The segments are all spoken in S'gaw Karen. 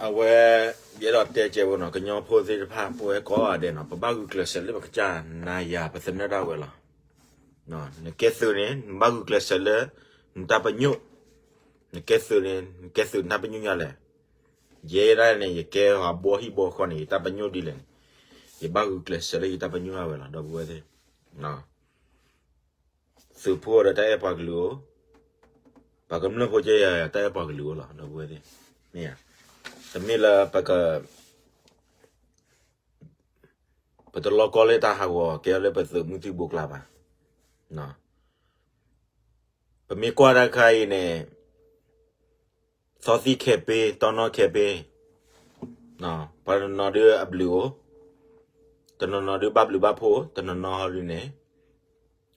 အဝဲ ယအဲၣ်ဒိးတဲကဲဝဲနီၤ ကညီဖိသ့ၣ်တဖၣ် ပဝဲကိးဂၤဒဲးနီၤ ပဘၣ်ဂုာ်ကျဲးစၢးလၢပကစၢ်နၤယၤ ပသနၢၣ်ဒၣ်ဝဲလီၤ. နကဲသုးန့ၣ် နဘၣ်ဂုာ်ကျဲးစၢးလၢ နတၢ်ပညိၣ်, နကဲသုးန့ၣ် နကဲသုးနတၢ်ပညိၣ်ညါလဲၣ်. ယဲဒၣ်န့ၣ် ယကဲအဘီဟံၣ်ဘီဃီန့ၣ် ယတၢ်ပညိၣ်ဒ်လဲၣ်န့ၣ် ယဘၣ်ဂုာ်ကျဲးစၢးလၢယတၢ်ပညိၣ်ဒၣ်ဝဲလီၤ ဒီပုၢ်ဝဲၢ်သ့ၣ်. သုးဖိဒီးတၢ်အဲၣ်ပှၤကလုာ်အိၣ်, ပှၤကမျၢၢ်ဖိကဲယၤ တၢ်အဲၣ်ပှၤကလုာ်အိၣ်လီၤ ဒီပုၢ်ဝဲၢ်သ့ၣ်. မ့ၢ်ဧါ, တမ့ၢ်လၢပက ပတလီၤကီလၢတၢ်ဟးဂီၤကဲလၢပသုးမုၢ်သံၣ်ဘိကျါဘၣ်. ပမ့ၢ်ကွၢ်တၢ်ခါအံၤန့ၣ် သီသံၣ်ခဲပ့ တီနီၣ်ခဲပ့, ပှၤတနီၤနီၤဒုးအဘျုးအိၣ်, တနီၤနီၤဒုးဘၣ်ဘျုးဘၣ်ဖှိၣ်, တနီၤနီၤဟီဒုးန့ၣ်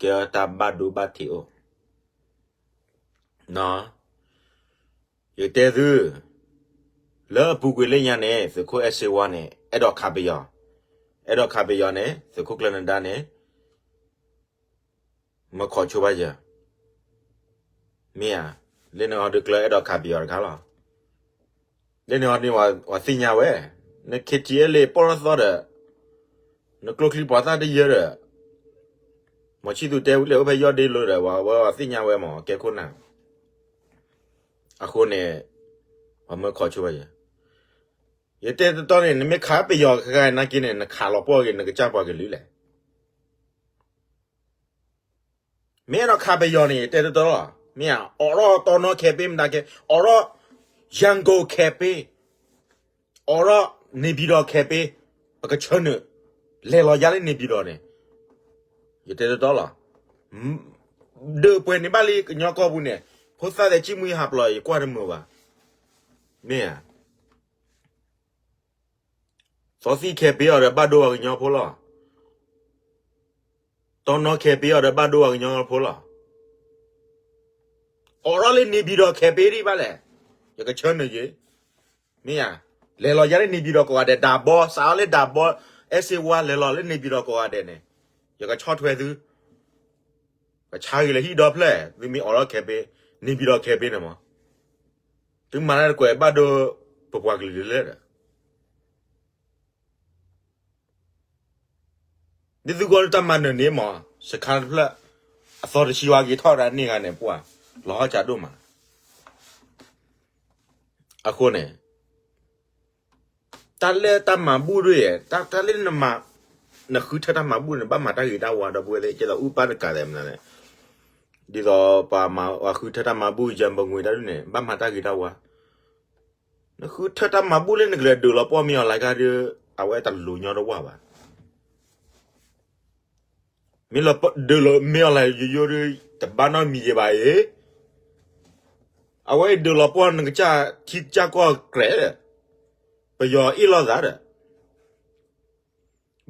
ကဲတၢ်ဘၣ်ဒိဘၣ်ထံးအိၣ်. ယကတဲသု, လၢအပူၤကွံာ်လၢညါန့ၣ် သုးခိၣ်အဲၣ်စ့ဝါန့ၣ် အဲၣ်ဒိးခးပယီၤ, အဲၣ်ဒိးခးပယီၤန့ၣ် သုးခိၣ်ကျၢၢ်နဒါန့ၣ် မၢခီဆိဘၣ်ယၤ, မ့ၢ်ဧါ, လၢန့ၣ်အီၤဒုးကျၢၢ်အဲၣ်ဒိးခးပယီၤတခါလီၤ. လၢန့ၣ်အီၤဒုးပှၤသ့ၣ်ညါဝဲ, န KTLA ပီၢ်ထီၣ်သီဒီး နကျိချံပှၤသၣ်တယၢဒီး မီၤဆံသူးတဲဝံၤလၢအိၣ်ဖဲယီၢ်ဒ့လိၤဒီး ပှၤဝဲပှၤသ့ၣ်ညါဝဲမး ကဲခိၣ်နၢ်, အဃိန့ၣ် ပှၤမၢခီဆိဘၣ်ယၤ, ယတဲတတီန့ၣ် နမ့ၢ်ခးပယီၤခဲခါနာ်က့န့ၣ် နခးလီၤပှီၢ်က့ၤ နကစၢ်ပှၤကလုာ်လဲၣ်. မ့ၢ်အဲၣ်ဒိးခးပယီၤန့ၣ် ယတဲတတီလီၤ. မ့ၢ်ဧါ, အိးထီၣ်တီနီၣ်ခဲပ့မတၤကဲ, အိးထီၣ် ယၣ်ကိၣ်ခဲပ့, အိးထီၣ် နေပြည်တော် ခဲပ့, ပကဆၢနုာ် လဲၤလီၤယါလၢ နေပြည်တော် န့ၣ်, ယတဲတတီလီၤ. ဒုးပှဲၤန့ၣ်ဘၣ်လံကညီကီၢ်ပူၤန့ၣ်, ဖိသၣ်သဲးကံၣ်မှံဟးဖျိး ယကွၢ်တမုာ်ဘၣ်. မ့ၢ်ဧါ သီသံၣ်ခဲပ့အီၤဒီးဘၣ်ဒိပှၤကညီဖိလီၤ. တီနီၣ်ခဲပ့အီၤဒီးဘၣ်ဒိပှၤကညီဖိလီၤ. အိးထီၣ်လၢ နေပြည်တော် ခဲပ့ဒံးဘၣ်လဲၣ်, ယကဆၢနုာ်က့ၤ. မ့ၢ်ဧါ, လဲၤလီၤယါလၢ နေပြည်တော် ကိးဂၤဒဲး, ဒးဘီ, စးထီၣ်လၢဒးဘီ, အဲၣ်စ့ဝါ လဲၤလီၤလၢ နေပြည်တော် ကိးဂၤဒဲးန့ၣ်, ယကဆီၣ်ထွဲသု, ကဆါဂ့ၤလၢဟံၣ်ဒီဖျၢၣ်, သုမ့ၢ်အိးထီၣ်ခဲပ့, နေပြည်တော် ခဲပ့န့ၣ်မး, သုမၤတၢ်တကွဲးဘၣ်ဒိ ပပှၤကလုာ်လၢလၢဒီး ဒ်သုဂီၢ်တၢ်မၤနၢၤန့ၣ်မး, စခါတဖျၢၣ် အသီတဆံဝါက့ၤထီၣ်ဒၣ်န့ၢ်ဂၤန့ၣ် ပှၤ လီၤဟီၣ်ကၠးဒိၣ်မး. အဃိန့ၣ် တၢ်လၢတၢ်မၤဘူၣ်ဒ်ယဲ, တၢ်လၢနမၤ, နဃုထၢတၢ်မၤဘူၣ်န့ၣ် ဘၣ်မၤတၢ်ဂ့ၤတၢ်ဝါ ဒီပုၢ်ဝဲၢ်သ့ၣ်, ကဲသိးအူပၢ်တကးသဲးမနုၤလဲၣ်, ဒ်သိးပှၤမၤ, ပှၤဃုထၢတၢ်မၤဘူၣ် ယၤဘၢငွေတၢ်ဒ်န့ၣ် ဘၣ်မၤတၢ်ဂ့ၤတၢ်ဝါ နဃုထၢတၢ်မၤဘူၣ်လၢနကလဲၤဒုးလီၤပှီၢ်မ့ၢ်အီၤလၢကါဒီး အဝဲတလိၤညီတဝၢ်ဘၣ်. မ့ၢ်လၢဒုးလီၤမ့ၢ်အီၤလၢယိယိဒီး တဘၣ်နီတမံၤယဲဘၣ်အံၤ, အဝဲအံၤဒုးလီၤပှီၢ်နကစၢ်ထံကစၢ်ကီၢ်ကြဲးဒီး ပယီၤအ့ၣ်လိာ်သးဒီး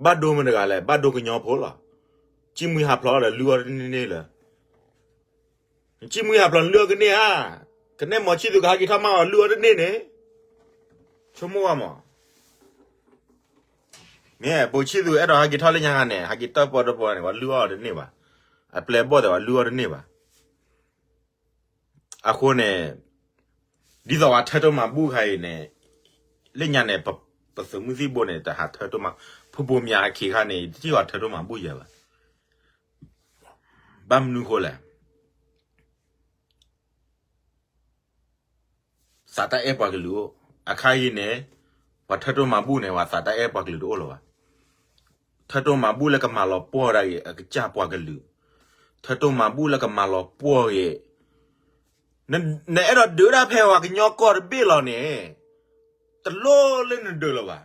ဘၣ်ဒိမတၤတဂၤလဲၣ်, ဘၣ်ဒိကညီဖိလီၤ. ကံၣ်မှံဟးဖျိးဒီးလုၢ်အီၣ်တန့ၢ်လၢ ကံၣ်မှံဟးဖျိးလုၢ်အီၣ်ကန့ၢ်ဧါ, ကနဲၣ်မီၤဆံၣ်သူးကဟဲက့ၤထီၣ်မၤအီၤလုၢ်အီၣ်တန့ၢ်န့ၣ်, ဆိကမိၣ်ဝဲမး. မ့ၢ်ပိာ်ဆံၣ်သူးအဲၣ်ဒိးဟဲက့ၤထီၣ်လၢညါခါန့ၣ် ဟဲက့ၤတၢၣ်ပီၣ်တၢၣ်ပီၣ်န့ၣ် ပှၤလုၢ်အီၣ်တန့ၢ်ဘၣ်, အပျဲၢ်ဘီၣ်သဲးပှၤလုၢ်အီၣ်တန့ၢ်ဘၣ်. အဃိန့ၣ် ဒ်သိးပှၤထၢတိၢ်မၤဘူၣ်ခါအံၤန့ၣ်, လၢညါန့ၣ် ပသုးမုၢ်သံၣ်ဘိန့ၣ် တဟးထၢတိၢ်မၤ, ဖုဘိမၠးအခ့ခါန့ၣ် တထံၣ်ပှၤထၢတိၢ်မၤဘူၣ်ယဲဘၣ်. ဘၣ်မနုၤဃိလဲၣ် သးတၢ်အဲၣ်ပှၤကလုာ်အိၣ်, အခါအံၤန့ၣ် ပှၤထၢတိၢ်မၤဘူၣ်န့ၣ် ပှၤသးတၢ်အဲၣ်ပှၤကလုာ်တအိၣ်လၢၤဘၣ်. ထၢတိၢ်မၤဘူၣ်လၢကမၤလီၤပှီၢ်ဒၣ်ဂ့ၤ အကစၢ်ပှၤကလုာ်, ထၢတိၢ်မၤဘူၣ်လၢကမၤလီၤပှီၢ်ဂ့ၤ, နအဲၣ်ဒိးဒုးတၢ်ဖဲပှၤကညီကီၢ်တဘ့ၣ်လီၤန့ၣ်, တလိၣ်လၢနဒုးလၢၤဘၣ်.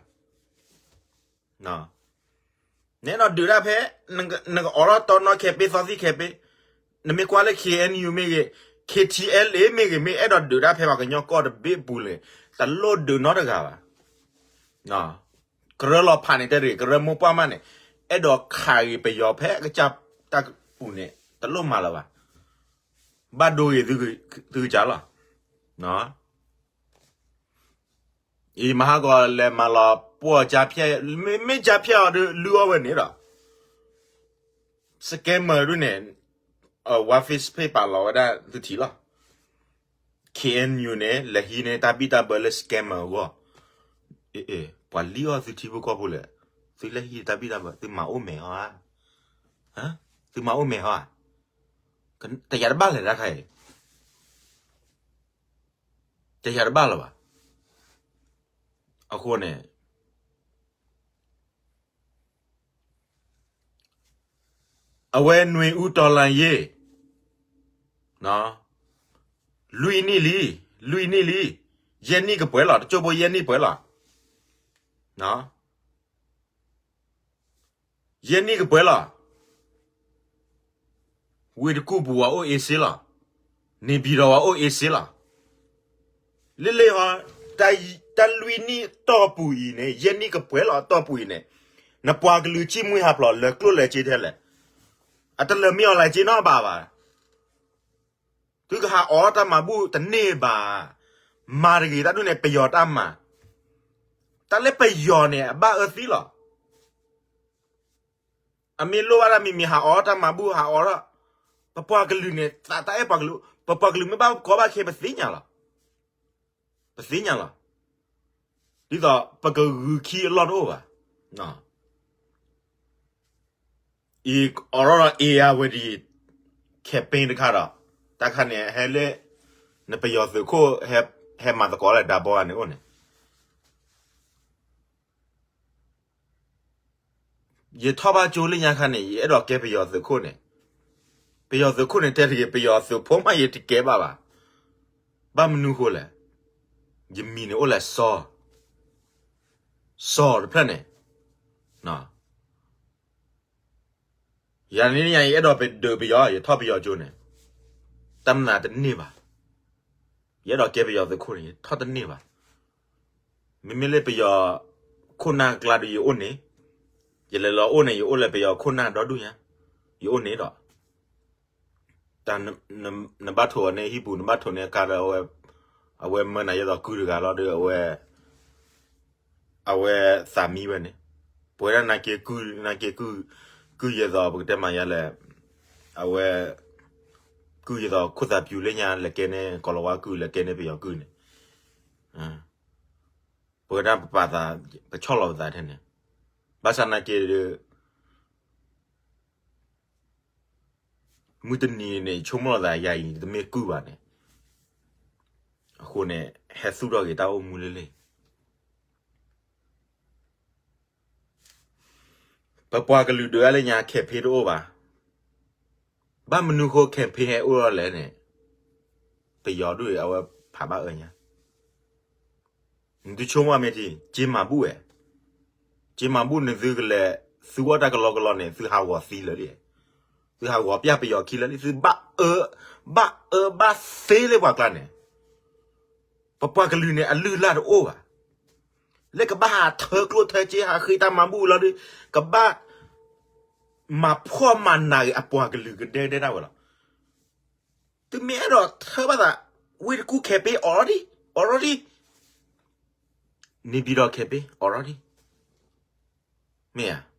နအဲၣ်ဒိးဒုးတၢ်ဖဲ နကအိးထီၣ်တီနီၣ်ခဲပ့သီသံၣ်ခဲပ့, နမ့ၢ်ကွၢ်လၢ KNU မ့ၢ်ဂ့ၤ, KTLA မ့ၢ်ဂ့ၤ, မ့ၢ်အဲၣ်ဒိးဒုးတၢ်ဖဲပှၤကညီကီၢ်တဘ့ၣ်ပူၤန့ၣ်, တလိၣ်ဒုးနီတဂၤဘၣ်. ကရၢလီၤဖးန့ၣ်တဲတဂ့ၤ, ကရၢမိၢ်ပှၢ်မးန့ၣ်, အဲၣ်ဒိးခးဂ့ၤပယီၤဖဲအကစၢ်တၢ်ပူၤန့ၣ် တလိၣ်မၤလၢၤဘၣ်. ဘၣ်ဒိဂ့ၤသုကစၢ်လီၤ. အံၤမဟါကီးလဲၤမၤလီၤပှီၢ်ကၠါဖၠဲၣ်, မ့ၢ်ကၠါဖၠဲၣ်အီၤဒီးလုၢ်အီၣ်ဝဲန့ၣ်ဒီး scammer ဒ်န့ၣ်, ဝါ Facebook ပာ်လီၤဝဲဒၣ်သုထံၣ်လီၤ. KNU န့ၣ် လဲၤဟံးန့ၢ်တၢ်ဘံၣ်တၢ်ဘၢလၢ scammer အဂီၢ်, ပှၤလံၣ်အီၣ်သုထံဖိကီၢ်ဖိလဲၣ်, သုလဲၤဟံးတၢ်ဘံၣ်တၢ်ဘၢ သုမၤအိၣ်မဲာ်ဟီဧါ, သုမၤအိၣ်မဲာ်ဟီဧါ, တယၤတဘၣ်လဲၣ်တၢ်ခါအံၤ, တယၤတဘၣ်လၢၤဘၣ်. အဃိန့ၣ် အဝဲနွံဦးတော်လှန်ရေး, လွံၢ်နံၣ်လံ, လွံၢ်နံၣ်လံ, ယဲၢ်နံၣ်ကပှဲၤလီၤ, တကၠိဖိယဲၢ်နံၣ်ပှဲၤလီၤ, ယဲၢ်နံၣ်ကပှဲၤလီၤ. ဝ့ၢ်တကူၣ်ပူၤဝဲအိၣ်အ့စ့လီၤ, နေပြည်တော်ဝဲအိၣ်အ့စ့လီၤ. လ့လ့ဟီ, တၢ်လွံၢ်နံၣ်တီၢ်ပူၤအံၤန့ၣ် ယဲၢ်နံၣ်ကပှဲၤလီၤအတီၢ်ပူၤအံၤန့ၣ်, နပှၤကလုာ်ဆံၣ်မှံဟးဖျိးလၢကျိၣ်လၢစ့ထဲလဲၣ်, အတလၢၤမ့ၢ်အီၤလဲၣ်က့နီတဘ့ၣ်ဘၣ်. သုကဟးအိးတၢ်မၤဘူၣ်တန့ၢ်ဘၣ်, မၤတဂ့ၤတၢ်ဒ်န့ၣ် ပယီၤတၢ်မၤ, တၢ်လၢပယီၤန့ၣ် အဘၣ်အၢသံလီၤ. အမ့ၢ်လိၣ်ဘၣ်တၢ်မံၤမံၤ ဟးအိးတၢ်မၤဘူၣ် ဟးအိးထီၣ်, ပပှၤကလုာ်န့ၣ် သးတၢ်အဲၣ်ပှၤကလုာ်, ပပှၤကလုာ်မ့ၢ်ဘၣ်ကီဘၣ်ခဲ ပသ့ၣ်ညါလီၤ, ပသ့ၣ်ညါလီၤ. ဒ်သိးပကဂုာ်ခံအလီၢ်တအိၣ်ဘၣ်. အံၤအိးထီၣ်ဒီး အ့ၣ်ယၢဝဲဒံ campaign တခါဒီး, တၢ်ခါန့ၣ် ဟဲလၢ နပယီၤသုးခိၣ် ဟဲမၤသကိးလၢဒါဘီဂၤန့ၣ်အိၣ်န့ၣ် ယထီၣ်ဘၣ်ကၠိလၢညါခါန့ၣ် ယအဲၣ်ဒိးကဲပယီၤသုးခိၣ်န့ၣ်, ပယီၤသုးခိၣ်န့ၣ်တဲတဂ့ၤ, ပယီၤသုးဖိမးယတကဲဘၣ်ဘၣ်. ဘၣ်မနုၤဃိလဲၣ်, ယမံၤန့ၣ်အိၣ်လၢစီၤ, စီၤတဖျၢၣ်န့ၣ်, ယၤန့ၣ်ယၤ ယအဲၣ်ဒိးပဒုးပယီၤ, ယထီၣ်ပယီၤကၠိန့ၣ်, တၢ်မနုၤတန့ၢ်ဘၣ်. ယအဲၣ်ဒိးကဲပယီၤသုးခိၣ်န့ၣ် ယထီၣ်တန့ၢ်ဘၣ်. မ့မ့ၢ်လၢပယီၤခိၣ်နၢ်ကျါဒီးယအိၣ်န့ၣ်, ယလဲၤလီၤအိၣ်န့ၣ် ယအိၣ်လၢပယီၤခိၣ်နၢ်ဒီဒူၣ်ညါ, ယအိၣ်န့ၣ်ဒီး တၢ် နဘၣ်ထိးအီၤန့ၣ်ဟံၣ်ပူၤ နဘၣ်ထိးန့ၢ်အကါဒီး အဝဲမၢနၤယဲသိးကုၢ်တဂၤလီၤဒီး အဝဲသးမံဝဲန့ၣ်, ပဝဲဒၣ်နက့ကုၢ်, နက့ကုၢ်, ကုၢ်ယဲသိး ပကတဲမၤယါလဲၣ်, အဝဲ ကုၢ်ယဲသိး ခိၣ်သးပျူၤလၢညါ လဲၤကဲန့ၣ် ကီၤလၤဝါကုၢ် လဲၤကဲန့ၣ်ပယီၤကုၢ်န့ၣ်, ပဝဲဒၣ်ပပာ်သး, ပဆီၣ်လီၤပသးထဲန့ၣ်, ဘၣ်ဆၣ်နာ်က့ဒီး မုၢ်တနံၤန့ၣ် ယဆိကမိၣ်လီၤသးယၤအံၤ တမ့ၢ်ကုၢ်ဘၣ်န့ၣ်, အဃိန့ၣ် ဟဲသူၣ်ထီၣ်က့ၤတၢ်အိၣ်မူလၢလ့ၣ်. ပပှၤကလုာ်ဒုးအါလၢညါ campaign တအိၣ်ဘၣ်. ဘၣ်မနုၤဃိ campaign ဟဲအိၣ်ထီၣ်လဲၣ်န့ၣ်, ပယီၤဒုးအဝဲဖးဘၣ်အၢညါ နသုဆိကမိၣ်မ့ၢ်ထံ က့မၤဘူၣ်ဝဲ, က့မၤဘူၣ်န့ၣ် သုကလဲၤ သုဝဲတၢ်ကလီကလီန့ၣ် သုဟးဂီၤသံလၢာ်လံ, သုဟးဂီၤပျၢ်ပယီၤခံလၢာ်လံ, သုဘၣ်အၢ, ဘၣ်အၢဘၣ်သီလၢပှၤကျါန့ၣ်, ပပှၤကလုာ်န့ၣ် အလုၢ်အလၢ်တအိၣ်ဘၣ်. လၢကဘၣ်ဟးထၢကျိၣ်ထၢစ့ ဟးဃ့တၢ်မၤဘူၣ်လီၤဒီး ကဘၣ် မၤဖှီၣ်မၤနးက့ၤအပှၤကလုာ်ကဒဲကဒဲဒၣ်ဝဲလီၤ. သုမ့ၢ်အဲၣ်ဒိးထၢဘၣ်သး ဝ့ၢ်တကူၣ် campaign already, already, နေပြည်တော် campaign already, မ့ၢ်ဧါ.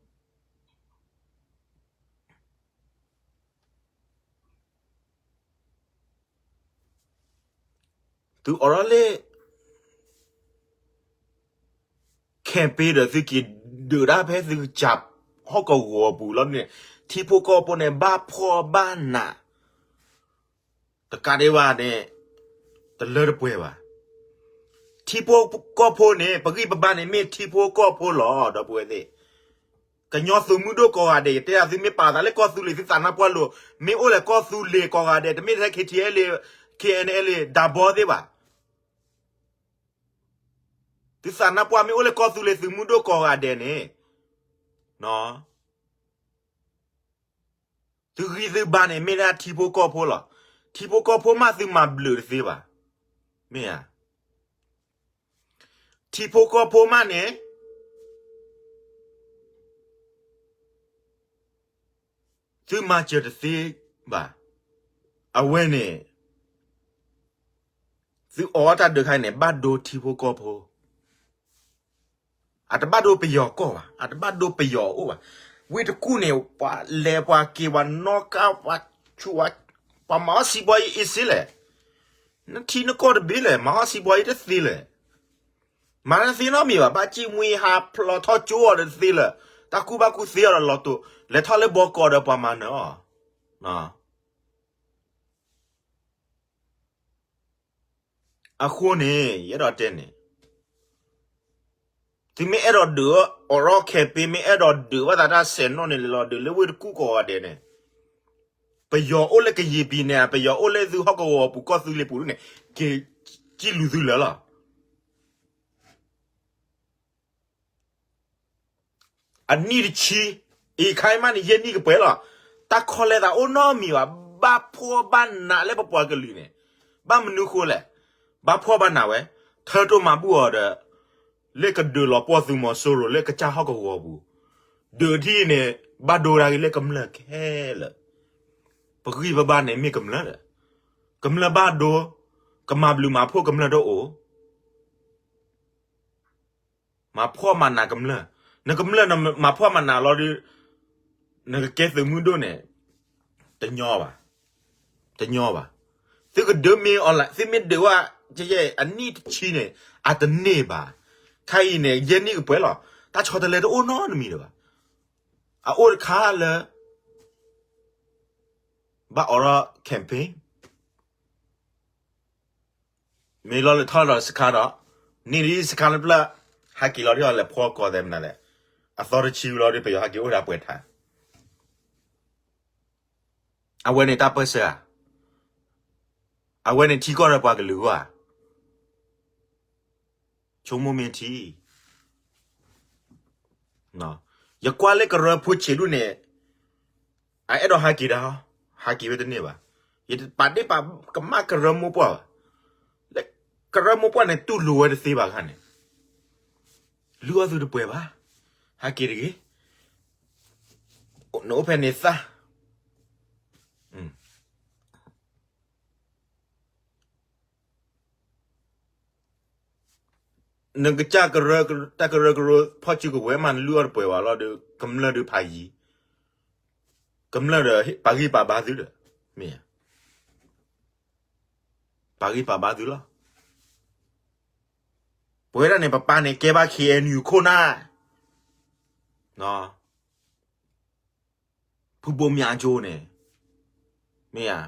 သုအိးထီၣ်လၢ campaign ဒီး သုက့ၤဒုးတၢ်ဖဲသုကစၢ်ဟီၣ်ကဝီၤပူၤလီၤန့ၣ်, ထံဖိကီၢ်ဖိန့ၣ် ဘၣ်ဖှီၣ်ဘၣ်နး တကးဒံးဘၣ်န့ၣ် တလၢတပှဲၤဘၣ်. ထံဖိကီၢ်ဖိန့ၣ် ပဂံၢ်ပဘါန့ၣ် မ့ၢ်ထံဖိကီၢ်ဖိလီၤ ဒီပုၢ်ဝဲၢ်သ့ၣ်. ကညီသုးမုၢ်ဒိၣ်ကိးဂၤဒဲး ယတဲဒၣ်သုမ့ၢ်ပာ်သးလၢကီၢ်သူလ့ၤ သုသးနါပှၢ်လိၤ, မ့ၢ်အိၣ်လၢကီၢ်သူလ့ၤကိးဂၤဒဲး တမ့ၢ်ထဲ K T L A, K N L A ဒၣ်ဘီသ့ၣ်ဘၣ်. သုသးနါပှၢ်မ့ၢ်အိၣ်လၢကီၢ်သူလ့ၤသုးမုၢ်ဒိၣ်ကိးဂၤဒဲးန့ၣ် သုဂံၢ်သုဘါန့ၣ် မ့ၢ်ဒၣ်ထံဖိကီၢ်ဖိလီၤ. ထံဖိကီၢ်ဖိမးသုမၤဘျုးတသ့ဘၣ်. မ့ၢ်ဧါ. ထံဖိကီၢ်ဖိမးန့ၣ် သုမၤစၢၤတသ့ဘၣ်. အဝဲန့ၣ် သုအီၣ်တၢ်ဒုးခါအံၤန့ၣ် ဘၣ်ဒိထံဖိကီၢ်ဖိ, အတဘၣ်ဒိပယီၤကီၢ်ဘၣ်, အတဘၣ်ဒိပယီၤအိၣ်ဘၣ်. ဝ့ၢ်တကူၣ်န့ၣ် ပှၤလဲၤပှၤက့ၤ ပှၤနီၣ်ကါ ပှၤဆူး ပှၤမၤအီၣ်စံးဘီအံၤအ့စ့လဲၣ်. နထံနကီၢ်တဘ့ၣ်လဲၣ် မၤအီၣ်စံးဘီအံၤတသ့လဲၣ်. မၤတသ့နီတမံၤဘၣ်, ဘၣ်စံၣ်မှံဟးဖျိးထီၣ်ကၠိအီၤဒီးတသ့လၢၤ, တၢ်ကူၣ်ဘၣ်ကူၣ်သ့အီၤဒီးလီၤတိာ်, လဲၤထီၣ်လၢဘီကီးဒီးပှၤမၤနၢၤအီၤ. အဃိန့ၣ် ယအဲၣ်ဒိးတဲန့ၣ်, သုမ့ၢ်အဲၣ်ဒိးဒုးအိးထီၣ် campaign, မ့ၢ်အဲၣ်ဒိးဒုးဘၣ်သးတၢ်ဆဲးနီၣ်န့ၣ် လဲၤလီၤဒုးလၢဝ့ၢ်တကူၣ်ကိးဂၤဒဲးန့ၣ်, ပယီၤအိၣ်လၢကယံာ်ပံၤန့ၣ်, ပယီၤအိၣ်လၢသုဟီၣ်ကဝီၤပူၤကီၢ်သူလ့ၤပူၤန့ၣ်, က့ၤစံၣ်လူၤသုလၢာ်လီၤ. အနံၣ်တဆံ, အံၤခါအံၤမးန့ၣ် ယဲၢ်နံၣ်ကပှဲၤလီၤ. တၢ်ခီလဲသးအိၣ်နီတမံၤဘၣ်, ဘၣ်ဖှီၣ်ဘၣ်နးလၢပပှၤကလုာ်န့ၣ်, ဘၣ်မနုၤဃိလဲၣ်, ဘၣ်ဖှီၣ်ဘၣ်နးဝဲ, ထၢတိၢ်မၤဘူၣ်အီၤဒီး, လၢကဒုးလီၤပှီၢ်သုးမီၤစိရိၤလၢကစၢ်ဟီၣ်ကဝီၤပူၤ, ဒုးထံၣ်န့ၣ် ဘၣ်ဒိဒၣ်ဂ့ၤလၢကမျၢၢ်ခဲလၢာ်, ပဂံၢ်ပဘါန့ၣ်မ့ၢ်ကမျၢၢ်ဒီး, ကမျၢၢ်ဘၣ်ဒိ, ကမၤဘျုးမၤဖှိၣ်ကမျၢၢ်တအိၣ် မၤဖှီၣ်မၤနးကမျၢၢ်, နကမျၢၢ်နမၤဖှီၣ်မၤနးလီၤဒီး, နကကဲသုးမုၢ်ဒိၣ်န့ၣ်, တညီဘၣ်, တညီဘၣ်. သုကဒုးမ့ၢ်အီၤလၢ သုမ့ၢ်ဒုးဝဲ, အနံၣ်တဆံန့ၣ်, အတန့ၢ်ဘၣ်. ခဲအံၤန့ၣ် ယဲၢ်နံၣ်ကပှဲၤလီၤ, တၢ်ဆီတလဲတအိၣ်နီတမံၤလၢၤဘၣ်. အအိၣ်တခါလၢ ဘၣ်အိးထီၣ် campaign မ့ၢ်လီၤလၢထီၣ်ဒီးစခါဒီး, န့ၢ်ဒ်စခါလၢပျၢၢ်, ဟဲက့ၤလီၤဒ်အီၤလဲၤဖီကီၢ်သဲးမနုၤလဲၣ်, အသီတဆံလီၤဒီး ပယီၤဟဲက့ၤအိၣ်ဒၣ်ပှဲၤထါ, အဝဲန့ၣ်တၢ်ပၢၢ်ဆၢဧါ, အဝဲန့ၣ်ထံကီၢ်ဒီးပှၤကလုာ်ဂီၢ်ဧါ, ဆိကမိၣ်မ့ၢ်ထံ ယကွၢ်လၢကရၢဖိဆံးဒူၣ်န့ၣ်, အအဲၣ်ဒိးဟးက့ၤတၢ်, ဟးက့ၤဝဲတန့ၢ်ဘၣ်. ယပာ်ဒ့ၣ်ပာ်ကမၣ်ကရၢမိၢ်ပှၢ်ဘၣ်. လၢကရၢမိၢ်ပှၢ်န့ၣ်တူၢ်လိာ်ဝဲတသ့ဘၣ်ခါန့ၣ်, လုၢ်အီၣ်သုတပှဲၤဘၣ်. ဟးက့ၤတဂ့ၤ. နအိၣ်ဖဲန့ၣ်သၣ် နကစၢ်ကရၢ, တၢ်ကရၢကရိဖီၣ်စုကဝဲၤမး နလုၢ်အီၣ်တပှဲၤဘၣ်လီၤဒီး ကမျၢၢ်ဒုးဖးယံၤ, ကမျၢၢ်ဒီးပာ်ဂံၢ်ပာ်ဘါသုဒီး, မ့ၢ်ဧါ, ပာ်ဂံၢ်ပာ်ဘါသုလီၤ. ပဝဲဒၣ်န့ၣ် ပပၢ်န့ၣ် ကဲဘၣ် ခ့ၣ်အဲၣ်ယူၣ် ခိၣ်နၢ် ဖုဘိမၠးကၠိန့ၣ်, မ့ၢ်ဧါ,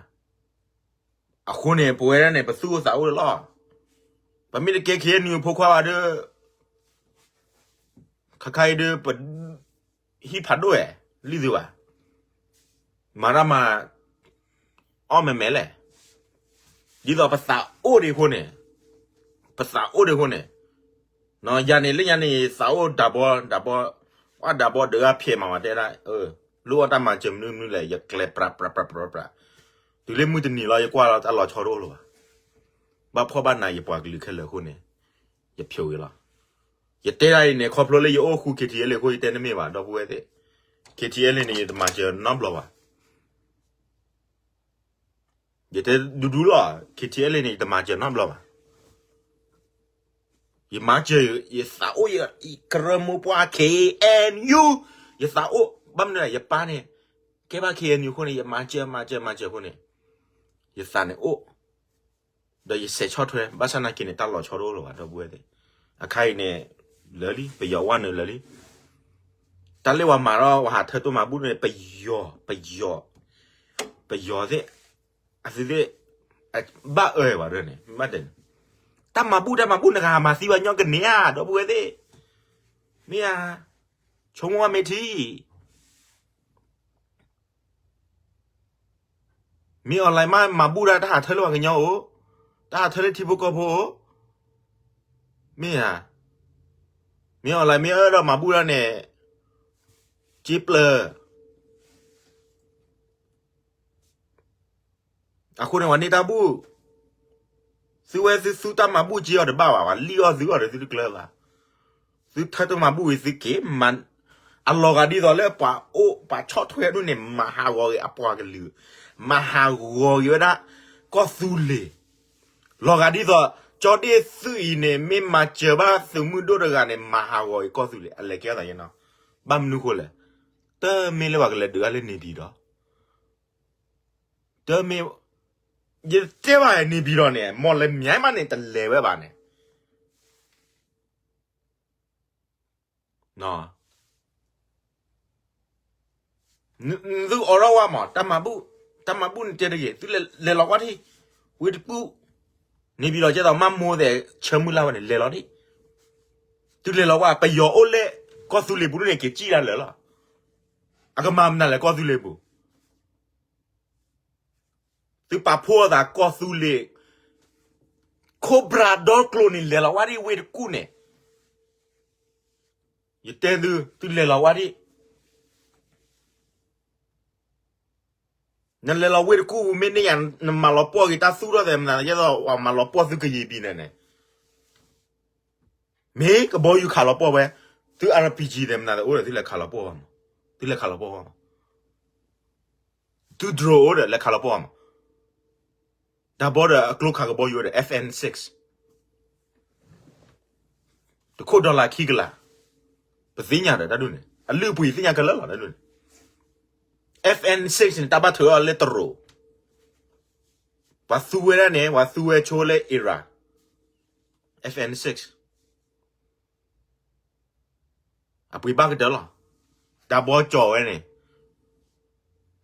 အဃိန့ၣ် ပဝဲဒၣ်န့ၣ် ပသူၣ်အိၣ်သးအိၣ်လီၤ. ပမ့ၢ်တကဲ ခ့ၣ်အဲၣ်ယူၣ် ဖိခွါဘၣ်ဒီး, ခါခါအံၤဒီး ပ ဟံၣ်ဖးဒိၣ်ဝဲ, လံသုဘၣ်, မၤတၢ်မၤ အီၣ်မဲာ်မဲာ်လဲၣ်, ဒ်သိးပသးအိၣ်ဒံးအဃိန့ၣ်, ပသးအိၣ်ဒံးအဃိန့ၣ်, ယၤန့ၣ်လၢညါန့ၣ် သးအိၣ်ဒၣ်ဘီ, ဒၣ်ဘီ, အီၣ်ဒၣ်ဘီဒုးဂၤဖျဲးမးဝဲတဲဒၣ်, လိၣ်အီၣ်တၢ်မၤစၢၤမနုၤမနုၤလဲၣ် ယကျဲပြးပြးပြးပြးပြး, တုၤလၢမုၢ်တနံၤလီၤ ယကွၢ်လီၤတၢ်လီၤဆီတအိၣ်လၢၤဘၣ်. ဘၣ်ဖှီၣ်ဘၣ်နးယပှၤကလုာ်ခဲလၢာ်အဃိန့ၣ်, ယဖျိးဂ့ၤလီၤ. ယတဲဒၣ်အံၤန့ၣ် ခီဖျိလၢယအိၣ်ဃူ ခ့ၣ်ထံၣ်အဲလ့ၣ် အဃိ ယတဲန့ၣ်မ့ၢ်ဘၣ် ဒီပုၢ်ဝဲၢ်သ့ၣ်, ခ့ၣ်ထံၣ်အဲလ့ၣ်န့ၣ် ယတမၤစၢၤနီတဘျီဘၣ်. ယတဲဒူဒူလီၤ, ခ့ၣ်ထံၣ်အဲလ့ၣ်န့ၣ် ယတမၤစၢၤနီတဘျီဘၣ်. ယမၤစၢၤ, ယသးအိၣ်ယကရၢမိၢ်ပှၢ် ခ့ၣ်အဲၣ်ယူၣ်, ယသးအိၣ်, ဘၣ်မနုၤလဲၣ် ယပၢ်န့ၣ် ကဲဘၣ် ခ့ၣ်အဲၣ်ယူၣ် အဃိန့ၣ် ယမၤစၢၤ မၤစၢၤ မၤစၢၤအဃိန့ၣ်, ယသးန့ၣ်အိၣ်, ဒီးယဆဲးဆီၣ်ထွဲ ဘၣ်ဆၣ်နာ်က့န့ၣ် တၢ်လီၤဆီတအိၣ်လၢၤဘၣ် ဒီပုၢ်ဝဲၢ်သ့ၣ်. အခါအံၤန့ၣ် လၢာ်လံ ပယီၤဝဲနုာ်လၢာ်လံ. တၢ်လၢပှၤမၤထီၣ် ပှၤဟးထၢတိၢ်မၤဘူၣ်န့ၣ် ပယီၤ, ပယီၤ, ပယီၤသ့ၣ်, အသုသ့ၣ်, ဘၣ်အၢဘၣ်ဒၣ်န့ၣ် ဘၣ်တဲန့ၣ်, တၢ်မၤဘူၣ် တၢ်မၤဘူၣ် နကဟးမၤသံပှၤညီကန့ၢ်ဧါ ဒီပုၢ်ဝဲၢ်သ့ၣ်, မ့ၢ်ဧါ, ဆိကမိၣ်ဝဲမ့ၢ်ထံ မ့ၢ် online မး မၤဘူၣ်ဒၣ် တၢ်ဟးထၢလၢပှၤကညီအိၣ်, တၢ်ဟးထၢလၢထံဖိကီၢ်ဖိအိၣ်, မ့ၢ်ဧါ, မ့ၢ် online မ့ၢ်အဲၣ်ဒိးမၤဘူၣ်ဒၣ်န့ၣ်, က့ပျၢၤ အဃိန့ၣ် ပှၤန့ၢ်တၢ်ဘူၣ်, သုဝဲသုသူတၢ်မၤဘူၣ်က့အီၤတဘၣ်ဘၣ်, ပှၤလံၣ်အီၣ်သုအီၤဒီးသုတကျၢၤဘၣ်. သုထၢတိၢ်မၤဘူၣ်ဝံၤသုက့ၤ, အလီၤဂာ်ဒ်သိးလၢပှၤအိၣ်ပှၤဆီၣ်ထွဲဒိၣ်န့ၣ် မၤဟးဂီၤက့ၤအပှၤကလုာ်, မၤဟးဂီၤက့ၤဝဲဒၣ် ကီၢ်သူလ့ၤ, လီၤဂာ်ဒ်သိး ကၠီဒ့ၣ်သုးအံၤန့ၣ် မ့ၢ်မၤစၢၤဘၣ်သုးမုၢ်ဒိၣ်တဂၤန့ၣ် မၤဟးဂီၤက့ၤကီၢ်သူလ့ၤ အလဲၤကဲအသးနီၤ. ဘၣ်မနုၤဃိလဲၣ်, တမ့ၢ်လၢပှၤကလဲၤဒုးဂၤလၢန့ၣ်ပံၤဒီး တမ့ၢ်, ယတဲဘၣ်န့ၣ် န့ၣ်ပံၤဒီးန့ၣ် မ့ၢ်လၢမၠဲမးန့ၣ် တလဲၤဝဲဘၣ်န့ၣ်, သုအိးထီၣ်ဝဲမး, တၢ်မၤဘူၣ်, တၢ်မၤဘူၣ်န့ၣ်တဲတဂ့ၤ, သုလဲၤလီၤကွၢ်ထံၣ်, ဝ့ၢ်တကူၣ်, န့ၣ်ဘံၣ်ဒီးကဲသိးမၢ်မိၢ်သဲးဆၢမုၢ်လၢ်ဝဲန့ၣ် လဲၤလီၤဒံး, သုလဲၤလီၤကွၢ် ပယီၤအိၣ်လၢ ကီၢ်သူလ့ၤပူၤဒ်န့ၣ် က့ၤစံၣ်တၢ်လၢာ်လီၤ, အကမၤမနုၤလဲၣ်ကီၢ်သူလ့ၤပူၤ သုပာ်ဖှိၣ်အသးကီၢ်သူလ့ၤ, ခိၣ်ဘြၤဒီကျိၤန့ၣ် လဲၤလီၤဝဲဒၣ်ဝ့ၢ်တကူၣ်န့ၣ်, ယတဲသု သုလဲၤလီၤဝဲဒၣ်, နလဲၤလီၤဝ့ၢ်တကူၣ် မ့ၢ်န့ၢ်ယၤ နမၤလီၤပှီၢ်က့ၤတၢ်သူၣ်ထီၣ်သဲးမနုၤ ယဲသိးပှၤမၤလီၤပှီၢ်သုကယံာ်ဘံၣ်န့ၣ်န့ၣ်, မ့ၢ်ကဘီယူၤခးလီၤပှီၢ်ဝဲ, သု RPG သဲးမနုၤအိၣ်ဒီး သုလဲၤခးလီၤပှီၢ်ဝဲမး, သုလဲၤခးလီၤပှီၢ်ဝဲမး သု drone အိၣ်ဒီး လဲၤခးလီၤပှီၢ်မး, တၢ်ဘီဒီးအကျိခးကဘီယူၤအိၣ်ဒီး F N six, တခိၣ် dollar ခံကလး, ပသ့ၣ်ညါဒီးတၢ်ဒ်န့ၣ် အလုၢ်အပှ့ၤသ့ၣ်ညါခဲလၢာ်လီၤတၢ်ဒ်န့ၣ်, F N six န့ၣ် တၢ်ဘၣ်ထုးအီၤလၢတရူး, ပှၤသူဝဲဒၣ်န့ၣ် ပှၤသူဝဲဆိလၢ Iran, F N six အပှ့ၤဘၣ်ကတၢၢ်လီၤ, တၢ်ဘီကၠီၤဝဲန့ၣ်,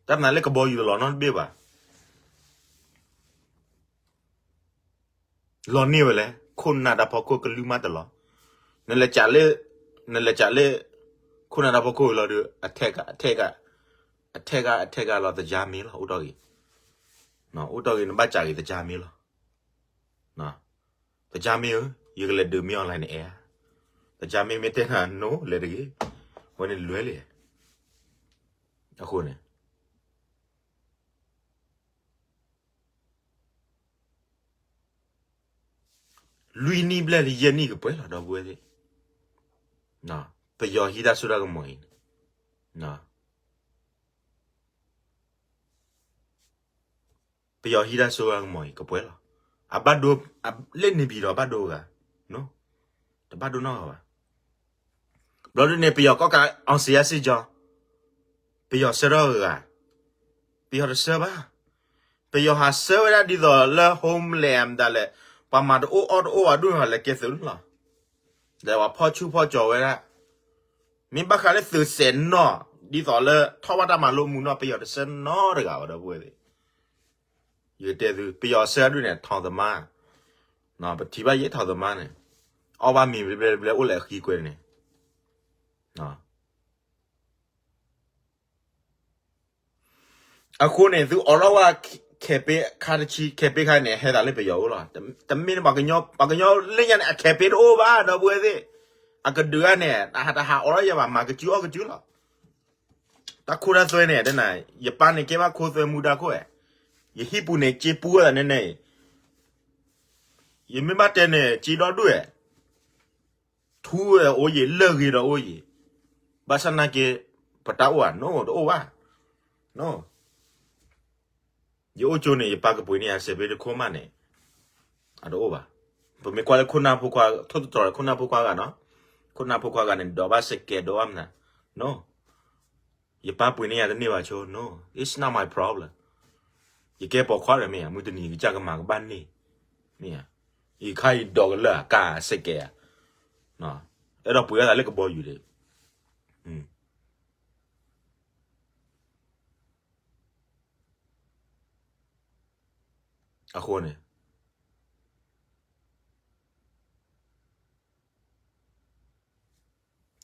တၢ်မနုၤလၢကဘီယူၤတလီၤနီတဘ့ၣ်ဘၣ်, လီၤန့ၢ်ဝဲလဲၣ်, ခိၣ်နၢ်တၢ်ဖီခိၣ်ကလုၢ်မးတလီၤ, နလဲၤကးလၢ, နလဲၤကးလၢ, ခိၣ်နၢ်တၢ်ဖီခိၣ်လီၤဒီး အထဲက, အထဲက, အထဲက, အထဲကလီၤ သကြားမင်းလီၤ အိၣ်တီၢ်ဂ့ၤ, အိၣ်တီၢ်ဂ့ၤ နဘၣ်ကးဂ့ၤ သကြားမင်းလီၤ သကြားမင်းဧၢ, ယကလဲၤဒုးမ့ၢ် online န့ၣ်အဲၣ်, သကြားမင်းမ့ၢ်တဲနၤ no လဲၤတဂ့ၤ, အဝဲန့ၣ်လွဲလံ, အဃိန့ၣ်, လွံၢ်နံၣ်ဘျဲၣ်လၢယဲၢ်နံၣ်ကပှဲၤလီၤ ဒီပုၢ်ဝဲၢ်သ့ၣ်, ပယီၤဟံးတၢ်စိတၢ်ကမီၤအံၤန့ၣ် ပယီၤဟံးတၢ်စိတၢ်ကမီၤအံၤ ကပှဲၤလီၤ. အဘၣ်ဒိ, လၢန့ၣ်ပံၤဒီးဘၣ်ဒိဂၤ, တဘၣ်ဒိနီတဂၤဘၣ်. ဘျီဒုန့ၣ် ပယီၤကီၢ်ကး အောင်ဇေယျစစ်ကြောင်း, ပယီၤဆှၢထီၣ်ဂၤ, ပယီၤတဆှၢဘၣ်. ပယီၤဟးဆှၢဝဲဒၣ်ဒ်သိးလၢ homeland မတၤလဲၣ်, ပှၤမၤတအိၣ်အီၣ်တအိၣ်ဘၣ်ဒုန့ၣ် ဟးလဲၤကဲသုးလီၤ. ဒီးပှၤဖီၣ်ဆူၣ်ဖီၣ်ကၠီၤဝဲဒၣ်, မ့ၢ်ဘၣ်ဃးလၢသုးစဲးနီၣ်, ဒ်သိးလၢထီၣ်ဘၣ်တၢ်မၤလိမူနီၣ် ပယီၤတဆှၢနီတဂၤဘၣ် ဒီပုၢ်ဝဲၢ်သ့ၣ်. ယကတဲသု, ပယီၤဆှၢဒုန့ၣ် ထောင်သမား, ပထံၣ်ဘၣ်ယဲ ထောင်သမားန့ၣ်, အီၣ်ဘၣ်မ့ၤဘျဲဘျဲဘျဲအိၣ်လၢအဃံကွဲန့ၣ် အဃိန့ၣ် သုအိးထီၣ်ဝဲ campaign ခါတဆံ campaign ခါန့ၣ် ဟဲသးလၢပယီၤအိၣ်လီၤ. တမ့ၢ်ပှၤကညီလၢညါန့ၣ် အ campaign တအိၣ်ဘၣ် ဒီပုၢ်ဝဲၢ်သ့ၣ်. အကဒုးဧါန့ၣ် တဟးတဟးအိးထီၣ်ယဲဘၣ် မၤကစုအီၣ်ကစုလီၤ. တၢ်ခိတၢ်သွဲန့ၣ် တနၤ ယပၢ်န့ၣ်ကဲဘၣ်ခိသွဲမူဒါခိၣ်ဧါ, ယဟံၣ်ပူၤန့ၣ် စ့ပူဝဲသးန့ၣ်န့ၣ်, ယမ့ၢ်ဘၣ်တဲန့ၣ် စ့ဒီဒူၣ်ဧါ ထူအိၣ်ယံၤ လၢၢ်ဂ့ၤဒီးအိၣ်ယံၤ, ဘၣ်ဆၣ်နာ်က့ ပတၢ်အိၣ်ဧါ no တအိၣ်ဘၣ်. ယအိၣ်ကၠိန့ၣ် ယပၢ်ကပှ့ၤန့ၢ်ယၤစဲးဖ့တခိၣ်မးန့ၣ် အတအိၣ်ဘၣ်. ပမ့ၢ်ကွၢ်လၢခိၣ်နၢ်ဖိခွါ ထိၣ်သတြီၤ ခိၣ်နၢ်ဖိခွါဂၤနီၤ, ခိၣ်နၢ်ဖိခွါဂၤန့ၣ် ဒိးဘၣ်စဲးကဲးဒိးဘၣ်မနုၤ no. ယပၢ်ပှ့ၤန့ၢ်ယၤတန့ၢ်ဘၣ်ဆိ no, it's not my problem. ယကဲပိာ်ခွါဒီးမ့ၢ်ဧါ, မုၢ်တနံၤကစၢ်ကမၤကဘၣ်န့ၢ်, မ့ၢ်ဧါ, ယခါအံၤဒိးကလၢာ်အကါစဲးကဲးဧါ, အဲၣ်ဒိးပှ့ၤအသးလၢကဘီယူၤဒီး အဃိန့ၣ်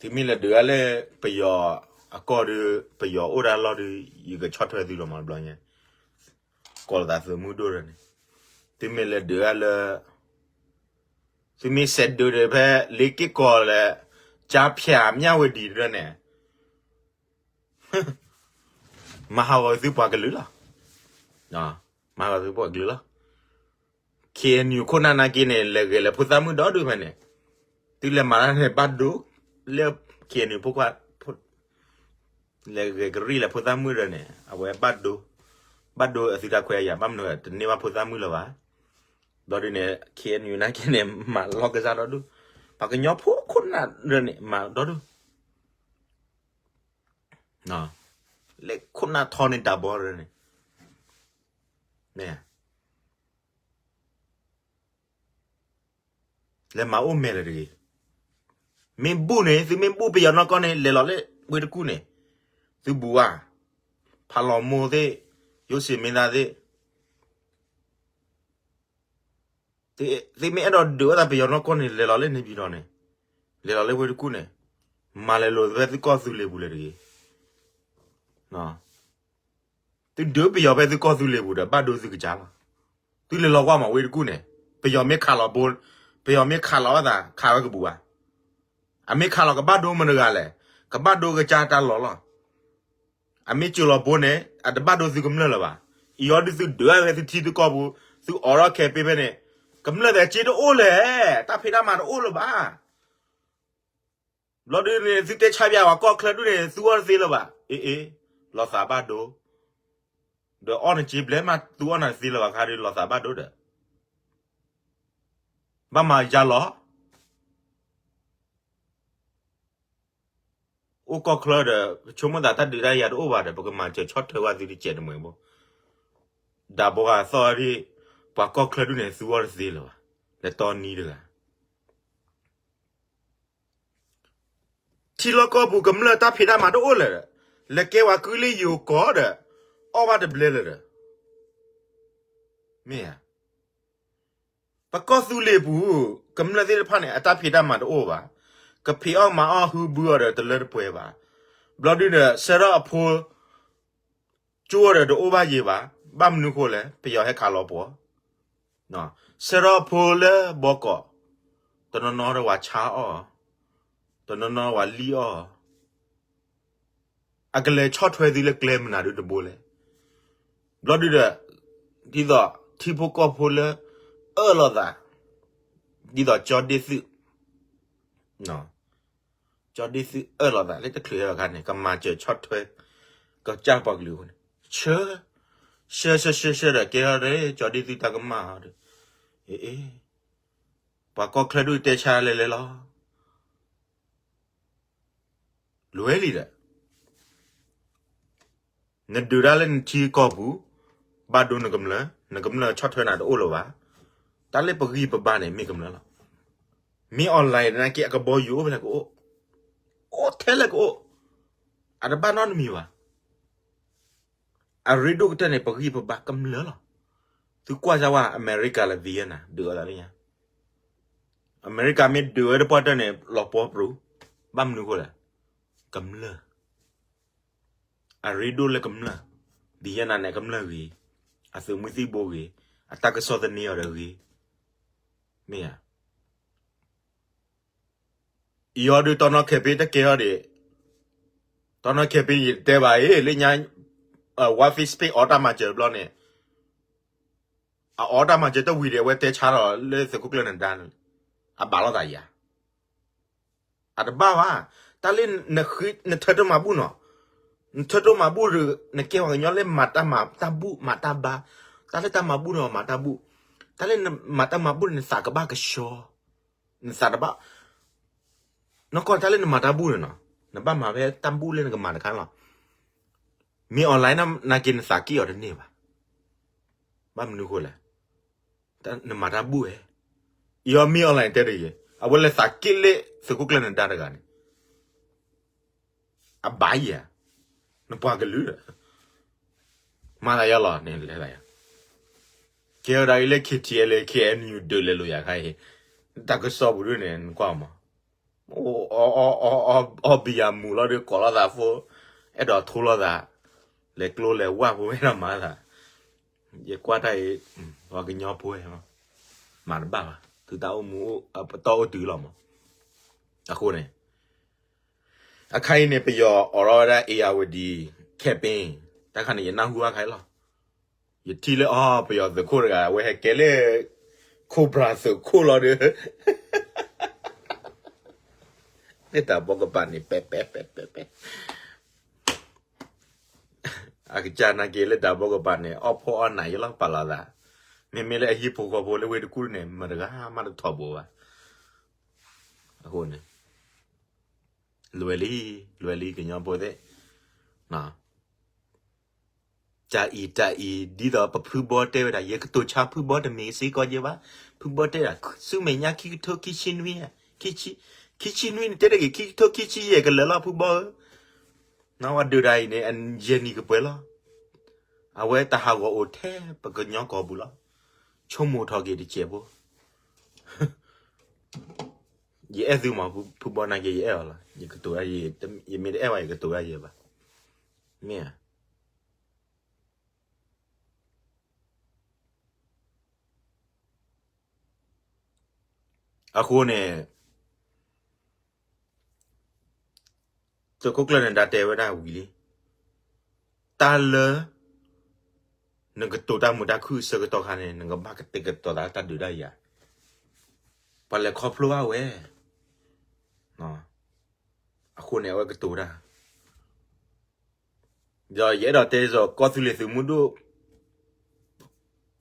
သုမ့ၢ်လဲၤဒုးဂၤလၢပယီၤအကီၢ်ဒီး ပယီၤအိၣ်ဒၣ်လီၢ်ဒီး ယကဆီၣ်ထွဲသုဒီးမၤတဘျီညါ, ကိးလီၤသးသုးမုၢ်ဒိၣ်ဒီးန့ၣ်, သုမ့ၢ်လဲၤဒုးဂၤလၢ သုမ့ၢ်စဲးဒုးဒီးဖဲလ့က့ၢ်ကီးလဲၣ်, ကၠါဖၠး မြဝတီ ဒီးန့ၣ် မၤဟးဂီၤသုပှၤကလုာ်လီၤ. မၤဟးဂီၤသုပှၤကလုာ်လီၤ. K N U ခိၣ်နၢ်နာ်က့န့ၣ် လဲၤဂဲၤလဲၤဖိသၣ်မုၣ်ဒီဒူၣ်ဖဲန့ၣ်, သုလဲၤမၤတၢ်န့ၣ် ဘၣ်ဒိ, လၢ K N U ဖိခွါ လဲၤဂဲၤကရံၣ်လဲၤဖိသၣ်မုၣ်ဒီးန့ၣ် အဝဲဘၣ်ဒိ, ဘၣ်ဒိအသုတၢ်ခွဲးအယာ် ဘၣ်မနုၤတန့ၢ်ဘၣ်ဖိသၣ်မုၣ်လၢၤဘၣ်. ဘျီဒုန့ၣ် K N U နာ်က့န့ၣ် မၤလီၢ်ကစၢ်ဒီဒူၣ်, ပှၤကညီဖိခိၣ်နၢ်ဒီးန့ၣ် မၤဒီဒူၣ် လဲၤခိၣ်နၢ်ထီန့ၢ်တၢ်ဘီရၢန့ၣ်, လဲၤမၤအိၣ်မဲာ်လၢၤတဂ့ၤ. မ့ၢ်ဘူၣ်န့ၣ် သုမ့ၢ်ဘူၣ်ပယီၤနီၢ်ကီၢ်န့ၣ် လဲၤလီၤလၢဝ့ၢ်တကူၣ်န့ၣ်, သုဘူးဧါ, ဖးလီၤမိၢ်သ့ၣ်, ယိၣ်စ့မ့ၢ်သၣ်သ့ၣ်, သုမ့ၢ်အဲၣ်ဒိးဒုးဝဲသးပယီၤနီၢ်ကီၢ်န့ၣ် လဲၤလီၤလၢန့ၣ်ပံၤဒီးန့ၣ်, လဲၤလီၤလၢဝ့ၢ်တကူၣ်န့ၣ်, မၤလဲၤလိာ်ဖဲသုကီၢ်သုလ့ၤပူၤလဲၣ်တဂ့ၤ. သုဒုးပယီၤဖဲသုကီၢ်သုလ့ၤပူၤဒီး ဘၣ်ဒိသုကစၢ်လီၤ. သုလဲၤလီၤကွၢ်မးဝ့ၢ်တကူၣ်န့ၣ်, ပယီၤမ့ၢ်ခးလီၤဘိ, ပယီၤမ့ၢ်ခးလီၤဝဲသး ခးဝဲကဘူးဘၣ်. အမ့ၢ်ခးလီၤကဘၣ်ဒိမတဂၤလဲၣ်, ကဘၣ်ဒိကစၢ်တၢ်လီၢ်လီၤ. အမ့ၢ်စၢၤလီၤဘိန့ၣ် အတဘၣ်ဒိသုကမျၢၢ်လၢၤဘၣ်. အံၤအီၤဒုးသုဒုးဝဲသုထံသုကီၢ်ပူၤ, သုအိးထီၣ်ခဲပ့ဖဲန့ၣ်, ကမျၢၢ်သဲးက့တအိၣ်လဲၣ်, တၢ်ဖံးတၢ်မၤတအိၣ်လၢၤဘၣ်. ဘျီဒုန့ၣ် သုတဲဆါပၠးပှၤကီၢ်ချၢဒုန့ၣ် သူအီၤတသ့လၢၤဘၣ်. အ့အ့, လီၤသးဘၣ်ဒိ, ဒီးအီၣ်နစ့ဘျဲၣ်မး သူအီၣ်နၤတသ့လၢၤဘၣ်ခါဒီး လီၤသးဘၣ်ဒိဒီး, ဘၣ်မၤယါလီၤ. အိၣ်ကီၢ်ချၢဒီး ပဆိကမိၣ်သးတၢ်ဒုးတၢ်ယၤတအိၣ်ဘၣ်ဒီး ပကမၤစၢၤဆီၣ်ထွဲဝဲသုတစဲးတမှဲၤဘိ, ဒၣ်ဘိဂၤသီၣ်ဒ်, ပှၤကီၢ်ချၢဒုန့ၣ် သူအီၤတသ့လၢၤဘၣ်, လဲၤတီနံတဂၤ ထံလီၢ်ကီၢ်ပူၤကမျၢၢ်တၢ်ဖံးတၢ်မၤတအိၣ်လၢၤဒီး, လဲၤကဲပှၤကုလ့ယိၤကီၢ်ဒီး, အီၣ်ဘၣ်တဘျဲလၢၤဒီး, မ့ၢ်ဧါ. ပကီၢ်သူလ့ၤပူၤ, ကမျၢၢ်သ့ၣ်တဖၣ်န့ၣ် အတၢ်ဖံးတၢ်မၤတအိၣ်ဘၣ်, ကဖံးအီၣ်မၤအီၣ်ဟုဘုအီၤဒီးတလၢတပှဲၤဘၣ်, ဘျီဒုဒီး ဆၢထၢၣ်အဖိ ကၠိအီၤဒီးတအိၣ်ဘၣ်ယံၤဘၣ်, ဘၣ်မနုၤဃိလဲၣ် ပယီၤဟဲခးလီၤပှီၤ, ဆၢထၢၣ်အဖိလၢဘီကီး, တနီၤနီၤဒီးဝဲဆါအီၣ်, တနီၤနီၤဝဲလံၣ်အီၣ်, အကလဲၤဆီၣ်ထွဲသုလၢကျဲမနုၤဒုတဘိလဲၣ်, ဘျီဒုဒီး, ဒ်သိးထံဖိကီၢ်ဖိလၢ, အၢၣ်လီၤသး, ဒ်သိးကၠီဒ့ၣ်သုး ကၠီဒ့ၣ်သုးအၢၣ်လီၤသးလၢတချုးအခါန့ၣ် ကမၤစၢၤဆီၣ်ထွဲ, ကစၢ်ပှၤကလုာ်အဃိန့ၣ်, ဆှၢ, ဆှၢဆှၢဆှၢဆှၢဒီးကဲထီၣ်ဒီး ကၠီဒ့ၣ်သုးတၢ်ကမၣ်အီၤဒီး, အ့အ့, ပှၤကီၢ်ချၢဒုတဲဆါလဲၤလဲၤလီၤ, လွဲလံဒီး နဒုးတၢ်လၢနထံကီၢ်ပူၤ, ဘၣ်ဒိနကမျၢၢ်, နကမျၢၢ်ဆီၣ်ထွဲနၤတအိၣ်လၢၤဘၣ်, တၢ်လၢပဂံၢ်ပဘါန့ၣ် မ့ၢ်ကမျၢၢ်လီၤ. မ့ၢ် online နာ်က့အကဘီယူၤအိၣ်ဖဲလဲၣ်ကအိၣ်, အိၣ်ထဲလဲၣ်ကအိၣ်, အတဘၣ်နီတမံၤဘၣ်. အရ့ဒိၣ်ကတၢၢ်န့ၣ် ပဂံၢ်ပဘါကမျၢၢ်လီၤ. သုကွၢ်စၢ်ဝဲ အမဲရကၤလၢ Vietnam ဒုးအီၤသးလၢညါ, အမဲရကၤမ့ၢ်ဒုးဝဲတပှၢ်တၢၢ်န့ၣ် လီၤပှီၢ်ပြူၤ, ဘၣ်မနုၤဃိလဲၣ်, ကမျၢၢ် အရ့ဒိၣ်လၢကမျၢၢ်, ဒ်ယဲနၤန့ၣ်ကမျၢၢ်ဂ့ၤ, အသုးမုၢ်သံၣ်ဘိဂ့ၤ, အတၢ်ကစီၣ်သန့အီၤဒီးဂ့ၤ, မ့ၢ်ဧါ. အံၤအီၤဒုးတီနီၢ်ခဲပ့တကဲထီၣ်ဒံး, တီနီၢ်ခဲပ့ယတဲဘၣ်အံၤ လၢညါ, ဝါ Facebook အီတၢ်မၤစၢၤတဘျီန့ၣ်, အအီတၢ်မၤစၢၤတဝံၤဒီး အဝဲတဲဆါထီၣ်လၢသုးခိၣ်ကျၢၢ်နဒါန့ၣ်, အဘၣ်လိာ်သးယၤ အတဘၣ်ဘၣ်, တၢ်လၢန, နထၢတိၢ်မၤဘူၣ်နီၤ, နထၢတိၢ်မၤဘူၣ်ဒီး နကဲပှၤကညီလၢမၤတၢ်မၤတၢ်ဘူၣ်မၤတၢ်ဘါ, တၢ်လၢတၢ်မၤဘူၣ်န့ၣ်မၤတၢ်ဘူၣ်, တၢ်လၢနမၤတၢ်မၤဘူၣ်န့ၣ် နသးကဘၣ်ကဆှီ, နသးတဘၣ် နီၢ်ကီၢ်တၢ်လၢနမၤတၢ်ဘူၣ်န့ၣ်နီၤ, နဘၣ်မၤဖဲတၢ်ဘူၣ်လၢနကမၤတခါလီၤ. မ့ၢ် online နာ်က့နသးက့ၣ်အီၤတန့ၢ်ဘၣ်. ဘၣ်မနုၤဃိလဲၣ်, နမၤတၢ်ဘူၣ်ဝဲ, ယမ့ၢ် online တဲတဂ့ၤ, အဝဲလဲၤသးက့ၣ်လၢသုးခိၣ်ကျၢၢ်နဒါတဂၤန့ၣ် အဘၣ်ယၤ, နပှၤကလုာ်ဒီး, မၤသးယါလီၤန့ၣ်လဲၤသးယါ, ကဲဝဲဒၣ်အံၤလၢ KTLA KNU ဒုးလဲၤလိာ်ယၤခါအံၤ, တၢ်ကစီၣ်ပူၤဒ်န့ၣ် နကွၢ်မး, အီၣ်ဘံယၤမူၤလီၤဒီးကိးလိာ်သးဖိ, အဲၣ်ဒိးထိလိာ်သး, လဲၤကျိလဲၤဝၢ်ဖိဝဲဒၣ်မၤသး, ယကွၢ်တၢ်အံၤ, ပှၤကညီဖိ, မၤတဘၣ်ဘၣ်, သုတၢ်အိၣ်မူ, ပတီၢ်အိၣ်တုၤလီၤမး, အဃိန့ၣ် အခါအံၤန့ၣ် ပယီၤအိးထီၣ်ဝဲဒၣ် အ့ယၤဝတံၤ campaign, တၢ်ခါန့ၣ် ယနၢ်ဟူဘၣ်ခါအံၤလီၤ. ယထံၣ်လၢအီၤ ပယီၤသုးခိၣ်တဂၤ အဝဲဟဲကဲလၢ Cobra သုးခိၣ်လီၤဒီး လၢတၢ်ဘီကပၤန့ၣ် ပဲပဲပဲပဲပဲ အကစၢ်နာ်က့လၢတၢ်ဘီကပၤန့ၣ် အီၣ်ဖှီၣ်အီၣ်နးယလီၤပာ်လီၤသး, မ့မ့ၢ်လၢအဟံၣ်ဖိဃီဖိလၢဝ့ၢ်တကူၣ်န့ၣ် မတဂၤမးတထီၣ်ဘိဘၣ်. အဃိန့ၣ် လွဲလံ, လွဲလံကညီဖိသ့ၣ်, တၢ်အံၤတၢ်အံၤ ဒ်သိးပဖုဘီတဲဝဲဒၣ် ယကတိၤဆါဖုဘီတမ့ၢ်စ့ၢ်ကီးယဲဘၣ်, ဖုဘီတဲဒၣ် ဆူမဲာ်ညါခံကထိခံဆံနွံ, ခံဆံ, ခံဆံနွံန့ၣ် တဲတဂ့ၤ ခံကထိခံဆံယဲၢ်ကလၢာ်လီၤ ဖုဘီဧၢ, နဝဲဒုးဒၣ်အံၤန့ၣ် ယဲၢ်နံၣ်ကပှဲၤလီၤ, အဝဲတၢ်ဟးဂီၤအိၣ်ထဲပကညီကီၢ်ပူၤလီၤ, ဆိကမိၣ်ထီၣ်က့ၤတစဲးဖိ, ယအဲၣ်သုမး ဖုဘီနာ်က့ ယအဲၣ်အီၤလီၤ, ယကတိၤ, ယမ့ၢ်တအဲၣ်ဘၣ် ယကတိၤဒၣ်ယဲဘၣ်, မ့ၢ်ဧါ. အဃိန့ၣ် သုးခိၣ်ကျၢၢ်နဒါတဲဝဲဒၣ်ဝံၤလံ, တၢ်လၢ နကတိၤတၢ်မုာ်တၢ်ခုၣ်အဆၢကတီၢ်ခါန့ၣ် နကဘၣ်ကတဲာ်ကတီၤသးတၢ်ဒုးတၢ်ယၤ, ပှၤလဲၤခီဖျိဘၣ်ဝဲ, အဃိန့ၣ် အဝဲကတိၤတၢ် ဒီးယအဲၣ်ဒိးတဲဒ်သိး ကီၢ်သူလ့ၤသုးမုၢ်ဒိၣ်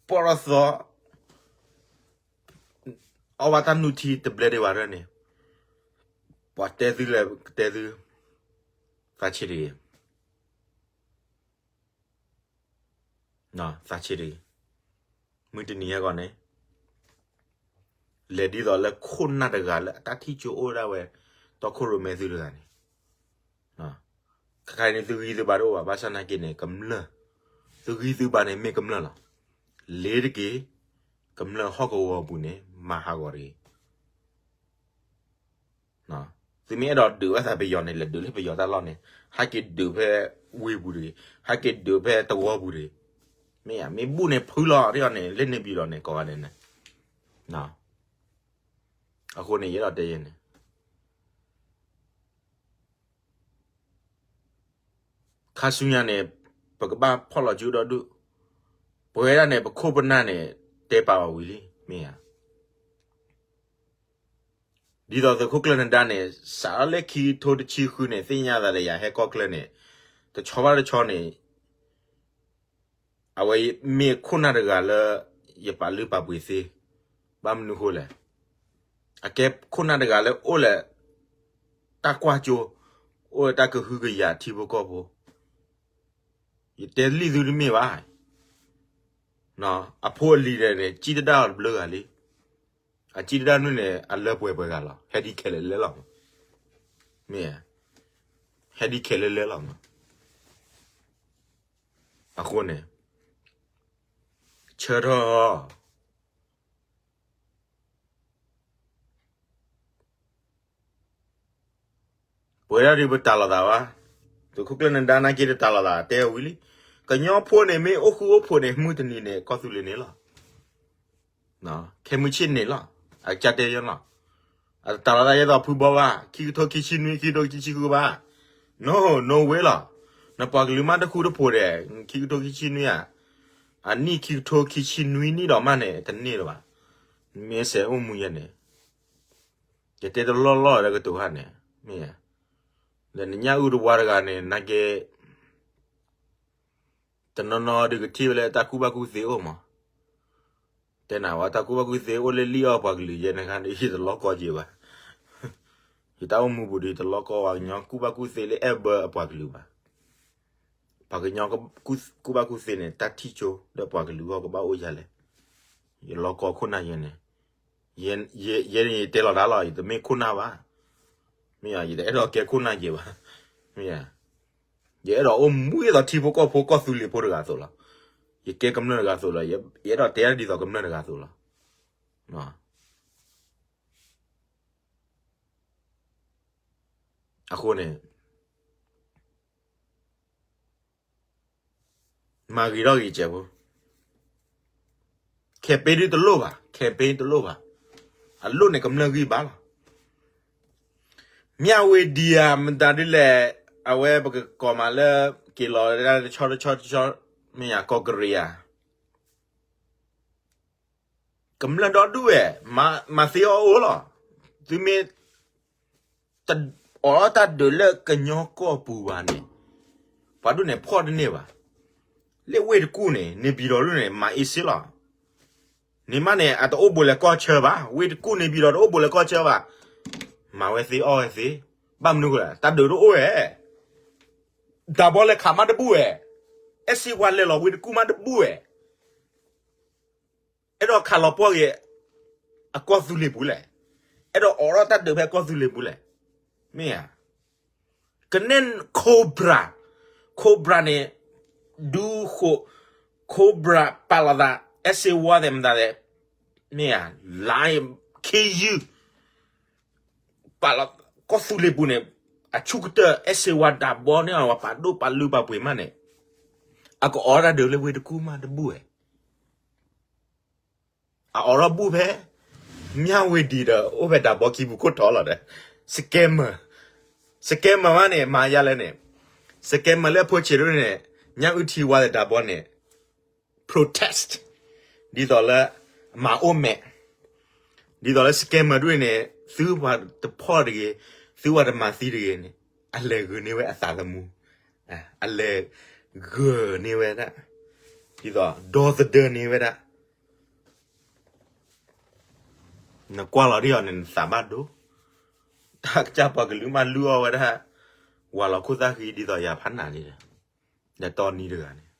ပီၢ်ထီၣ်သီ အီၣ်ဘၣ်တၢ်နုၢ်ထံတဘျဲဒံးဘၣ်ဒၣ်န့ၣ်, ပှၤတဲသုလၢကတဲသု, သးဆံးတဂ့ၤ, သးဆံးတဂ့ၤ, မုၢ်တနံၤဟဲဂီၤန့ၣ် လဲၤဒ်သိးလၢခိၣ်နၢ်တဂၤလၢအတၢ်ထံၣ်ကၠိအိၣ်ဒၣ်ဝဲ တီခိၣ်ရိၣ်မဲသုတဂၤန့ၣ်, ခဲခါအံၤန့ၣ် သုဂံၢ်သုဘါတအိၣ်ဘၣ် ဘၣ်ဆၣ်နာ်က့န့ၣ် ကမျၢၢ်, သုဂံၢ်သုဘါန့ၣ်မ့ၢ်ကမျၢၢ်လီၤ, လ့ၤတက့ၢ်, ကမျၢၢ်ဟီၣ်ကဝီၤပူၤန့ၣ် မၤဟးဂီၤတဂ့ၤ သုမ့ၢ်အဲၣ်ဒိးဒုးဘၣ်သးပယီၤန့ၣ် လဲၤဒုးလၢပယီၤတၢ်လီၢ်န့ၣ် ဟဲက့ၤဒုးဖဲဝ့ၢ်ပူၤတဂ့ၤ, ဟဲက့ၤဒုးဖဲသဝီပူၤတဂ့ၤ, မ့ၢ်ဧါ, မ့ၢ်ဘူၣ်န့ၣ်ဖုလီၤ ဒ်အီၤန့ၣ် လၢန့ၣ်ဘံၤလီၤန့ၣ် ကိးဂၤဒဲးန့ၣ်, အဃိန့ၣ် ယအဲၣ်ဒိးတဲယဲန့ၣ် ခါဆူညါန့ၣ် ပကဘၣ်ဖီၣ်လီၤစုဒီဒူၣ်, ပဝဲဒၣ်န့ၣ် ပခိၣ်ပနၢ်န့ၣ် တဲပာ်အီၤဝံၤလံ မ့ၢ်ဧါ. ဒ်သိးသုးခိၣ်ကျၢၢ်နဒါန့ၣ် စးထီၣ်လၢခံကထိတဆံဃုန့ၣ် သ့ၣ်ညါသးလၢယၤဟဲကီၢ်ချၢန့ၣ် တဆီဘၣ်တဆီန့ၣ် အဝဲမ့ၢ်ခိၣ်နၢ်တဂၤလၢ ယပာ်လုၢ်ပာ်ပှ့ၤသ့, ဘၣ်မနုၤဃိလဲၣ်, အကဲခိၣ်နၢ်တဂၤလၢအိၣ်လၢ တၢ်ကွၢ်စိ, အိၣ်လၢတၢ်ကဟုကယာ်ထံဖိကီၢ်ဖိ, ယတဲလံသုတမ့ၢ်ဘၣ်, အဖိအလံၤန့ၣ် ကံၣ်တဒၣ်အီၤတဘျုးဂၤလံ, အကံၣ်တဒၣ်နုၢ်န့ၣ် အလၢပှဲၤပှဲၤဂၤလီၤ, ဟဲဒ်ခဲလၢာ်လၢလီၤ, မ့ၢ်, ဟဲဒ်ခဲလၢာ်လၢလီၤမး, အဃိန့ၣ် ဆၢထၢၣ် ပဝဲဒၣ်ဒုးပတၢ်လီၤသးဘၣ်, သုးခိၣ်ကျၢၢ်နဒါနာ်က့တတၢ်လီၤသး တဲဝံၤလံ, ကညီဖိန့ၣ်မ့ၢ်အိၣ်ဃူအိၣ်ဖိးန့ၣ် မုၢ်တနံၤန့ၣ် ကီၢ်သူလ့ၤန့ၣ်လီၤ, ခဲမုၢ်ဆ့ၣ်န့ၣ်လီၤ, အကစၢ်တဲယဲလီၤ, အတတၢ်လီၤသးယဲသိးဖုဘီဘၣ်, ခံကထိခံဆံနွံ ခံကထိခံဆံဃုဘၣ်, no no way လီၤ, နပှၤကလုာ်မးတဃူတဖိးဒီး ခံကထိခံဆံနွံဧါ, အနံၣ်ခံကထိခံဆံနွံနံၣ်ဒီးမးန့ၣ် တန့ၢ်လၢၤဘၣ်, မ့ၢ်စဲးအိၣ်မူယဲန့ၣ် ယတဲတလီၢ်လီၢ်လၢကတိၤခါန့ၣ်, မ့ၢ်, လၢနညၣ်အုၣ်တဝါတဂၤန့ၣ် နာ်က့, တနီၤနီၤဒုးကထံၣ်ဝဲလၢတၢ်ကူၣ်ဘၣ်ကူၣ်သ့အိၣ်မး, တဲနၤဝဲတၢ်ကူၣ်ဘၣ်ကူၣ်သ့အိၣ်လၢလံၣ်အီၣ်ပှၤကလုာ်ယဲန့ၣ်ခါန့ၣ် ယတလီၢ်ကီယဲဘၣ်, ယတၢ်အိၣ်မူပူၤဒီး ယတလီၢ်ကီဝဲကညီကူၣ်ဘၣ်ကူၣ်သ့လၢအဲၣ်ဘၢအပှၤကလုာ်ဘၣ် ပှၤကညီကူၣ်ဘၣ်ကူၣ်သ့န့ၣ် တၢ်ထံၣ်ကၠိလၢပှၤကလုာ်အဂီၢ်ကဘၣ်အိၣ်ယၤလဲၣ်, ယလီၢ်ကီခိၣ်နၢ်ယဲန့ၣ်, ယဲန့ၣ်ယတဲလီၤတၢ်လီၤ ယတမ့ၢ်ခိၣ်နၢ်ဘၣ်, မ့ၢ်ယၤ ယတအဲၣ်ဒိးကဲခိၣ်နၢ်ယဲဘၣ်, မ့ၢ်ယၤ, ယအဲၣ်ဒိးအိၣ်မူဒ်သိးထံဖိကီၢ်ဖိကီၢ်သူလ့ၤဖိတဂၤအသိးလီၤ, ယကဲကမျၢၢ်တဂၤအသိးလီၤ, ယအဲၣ်ဒိးတဲဒ်သိးကမျၢၢ်တဂၤအသိးလီၤ. အဃိန့ၣ် မၤဂ့ၤထီၣ်ဂ့ၤစဲးဖိ, campaign ဒုးတလိၣ်ဘၣ်, campaign တလိၣ်ဘၣ်, အလိၣ်န့ၣ်ကမျၢၢ်ဂံၢ်ဘါလီၤ. မၠၣ်ဝ့ၤဒံယၤ မတၤဒ်လဲၣ်, အဝဲပကကိးမးလၢ က့ၤလီၤတဆီတဆီတဆီ, မ့ၢ်ယၤကီၢ်ကရံယၤ ကမျၢၢ်ဒီဒူၣ်ဝဲ, မၤသ့အီၤအိၣ်လီၤ. သုမ့ၢ် တအိးထီၣ်တၢ်ဒုးလၢကညီကီၢ်ပူၤဘၣ်န့ၣ်, ပှၤဒူၣ်န့ၣ်ဖီၣ်တန့ၢ်ဘၣ်. လၢဝ့ၢ်တကူၣ်န့ၣ် န့ၣ်ဘံၤဒီးဒူၣ်န့ၣ် မၤအ့စ့လီၤ. န့ၣ်မးန့ၣ် အတအိၣ်ဘူးလဲၤကီၢ်ဆၢဘၣ်. ဝ့ၢ်တကူၣ်န့ၣ်ဘံၤဒီးတအိၣ်ဘူးလဲၤကီၢ်ဆၢဘၣ်. မၤဝဲသ့အီၣ်ဝဲသ့. ဘၣ်မနုၤဃိလဲၣ်, တၢ်ဒုးတအိၣ်ဝဲ. တၢ်ဘီလဲၤခးမးတဘူၣ်ဝဲ. အဲၣ်စ့ပှၤလဲၤလီၤဝ့ၢ်တကူၣ်မးတဘူၣ်ဝဲ. အဲၣ်ဒိးခးလီၤပှီၢ်က့ၤ အကီၢ်သူလ့ၤပူၤလဲၣ်. အဲၣ်ဒိးအိးထီၣ်တၢ်ဒုးဖဲကီၢ်သူလ့ၤပူၤလဲၣ်. မ့ၢ်ဧါ. ကနဲၣ် Cobra, Cobra န့ၣ် ဒူဃိး, Cobra ပာ်လီၤသး အဲၣ်စ့ဝါသဲးမတၤသဲး, မ့ၢ်ဧါ, လါ ခ့ယုၢ် ပာ်လီၤ ကီၢ်သူလ့ၤပူၤန့ၣ် အဆူၣ်ကတၢၢ် အဲၣ်စ့ဝါဒၣ်ဘီန့ၣ် အဝဲပာ်ဒိၣ်ပာ်လုၢ်ပာ်ပှ့ၤမးန့ၣ် အကအိးထီၣ်တၢ်ဒုးလၢဝ့ၢ်တကူၣ်မးတဘူၣ်ဝဲ အအိးထီၣ်ဘူၣ်ဖဲ မၠၣ်ဝတံၤဒီး အိၣ်ဖဲဒၣ်ဘီခံပူၤခိၣ်ထီလီၤဒီး scammer, scammer မးန့ၣ် မၤယါလဲၣ်န့ၣ်, scammer လၢအဖိဆံးဒ်န့ၣ် ညၣ်အုၣ်ထံဝါသဲးဒၣ်ဘီန့ၣ် protest ဒ်သိးလၢ မၤအိၣ်မဲာ်, ဒ်သိးလၢ scammer ဒ်န့ၣ် သုပှၤတဖီၣ်တဂ့ၤ, သုပှၤတမၤသံတဂ့ၤန့ၣ် အလဲၤဂုာ်န့ၢ်ဝဲအသးသမူ, အလဲၤဂုာ်န့ၢ်ဝဲဒၣ်, ဒ်သိး ဒီသဒၢန့ၢ်ဝဲဒၣ် နကွၢ်လီၤဒ်အီၤန့ၣ် နသးဘၣ်ဒိ, တၢ်ကစၢ်ပှၤကလုာ်မးလုၢ်အီၣ်ဝဲဒၣ်, ဝၤလီၤခိၣ်သၣ်ဃံဒ်သိးယၤဖးနးန့ၣ်ဒီး, ဒီးတီနံတဂၤန့ၣ်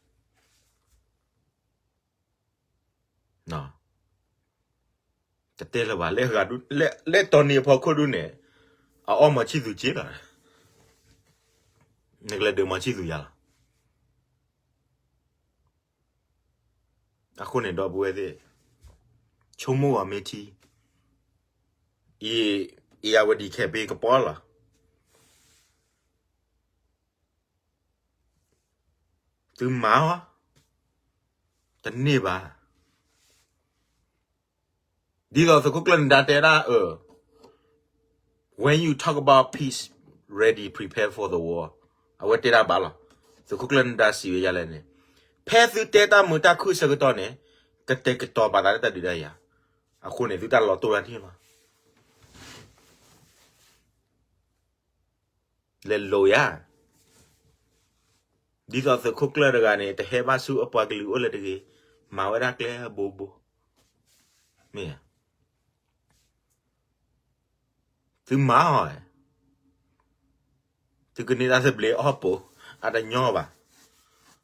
တတဲလၢၤဘၣ်, လၢတီနံအဖီခိၣ်ဒ်န့ၣ် အအီၣ်မီၤဆံၣ်သူၤက့လီၤ, နကလဲၤဒုးမီၤဆံၣ်သူၤယၤလီၤ. အဃိန့ၣ်ဒီပုၢ်ဝဲၢ်သ့ၣ်, ဆိကမိၣ်ဂီၤမ့ၢ်ထံ, အံၤ, အံၤအဝဲဒၣ်ခဲပ့ကပီၤလီၤ. သုမၤအီၤ, တန့ၢ်ဘၣ်. ဒ်သိးသုးခိၣ်ကျၢၢ်နဒါတဲဒၣ်အၢ, When you talk about peace, ready, prepare for the war, အဝဲတဲဒၣ်ဘၣ်လီၤ. သုးခိၣ်ကျၢၢ်နဒါစံးဝဲယၤလဲၣ်န့ၣ်, ဖဲသုတဲတၢ်မုာ်တၢ်ခုၣ်ဆၢကတီၢ်န့ၣ် ကတဲာ်ကတီၤပာ်သးလၢတၢ်ဒုးတၢ်ယၤ, အဃိန့ၣ် သုတၢ်လီၤတိၢ်တၢ်န့ၣ်လီၤ. လဲၤလိာ်ယၤ, ဒ်သိးသုးခိၣ်ကျၢၢ်တဂၤန့ၣ် တဟဲဘၣ်ဆူအပှၤကလုာ်အိၣ်လၢၤတဂ့ၤ, မၤဝဲဒၣ်ကျဲအဘိဘိ, မ့ၢ်, သုမၤအီၤ, သုကန့ၢ်တၢ်သဘျ့အီၣ်ပိာ်, အတညီဘၣ်,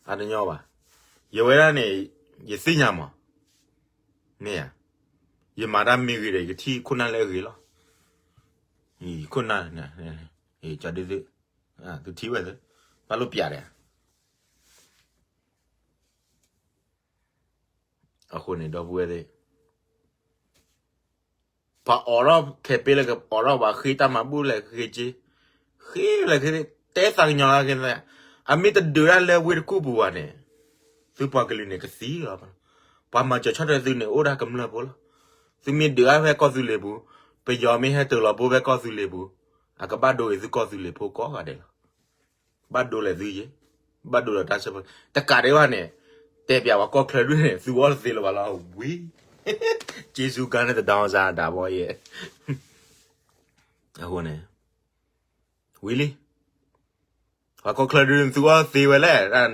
အတညီဘၣ်. ယဝဲဒၣ်န့ၣ် ယသ့ၣ်ညါမး, မ့ၢ်ဧါ, ယမၤတၢ်မ့ၢ်ဂ့ၤဒီး ယကထံၣ်ခိၣ်နၢ်လၢအဂ့ၤလီၤ. ခိၣ်နၢ်, သုထံၣ်ဝဲသု, ဘၣ်လိၣ်ပျးဒီး အဃိန့ၣ် ဒီပုၢ်ဝဲၢ်သ့ၣ်, ပှၤအိးထီၣ် campaign လၢကအိးထီၣ် ပှၤဃ့တၢ်မၤဘူၣ်လဲၣ်ဃ့က့, ဃ့လဲၣ်ဃ့, တဲသးကညီၤလၢက့, အမ့ၢ်တဒုးတၢ်လၢဝ့ၢ်တကူၣ်ပူၤဘၣ်န့ၣ်, သုပှၤကလုာ်န့ၣ်ကသံလီၤ. ပှၤမၤစၢၤဆီၣ်ထွဲသုန့ၣ် အိၣ်ဒၣ်ကမျၢၢ်ဖိလီၤ. သုမ့ၢ်ဒုးတၢ်ဖဲကီၢ်သူလ့ၤပူၤ, ပယီၤမ့ၢ်ဟဲတ့ၢ်လီၤဘိဖဲကီၢ်သူလ့ၤပူၤ, အကဘၣ်ဒိဂ့ၤသုကီၢ်သူလ့ၤဖိကိးဂၤဒဲးလီၤ. ဘၣ်ဒိလဲၤသုယဲၢ်, ဘၣ်ဒိလီၤတၢ်စၢဖီ, တကးဒံးဘၣ်န့ၣ်, တဲပျးပှၤကီၢ်ချၢဒ်န့ၣ် သုအီၣ်သ့လၢၤဘၣ်လီၤဝံၤ, က့စူကါန့ၣ်တဒီစါဒၣ်ဘီယဲၢ်, အဃိန့ၣ်, ဝံၤလံ, ပှၤကီၢ်ချၢဒ်န့ၣ် သုအီၣ်သ့ဝဲလဲၣ်,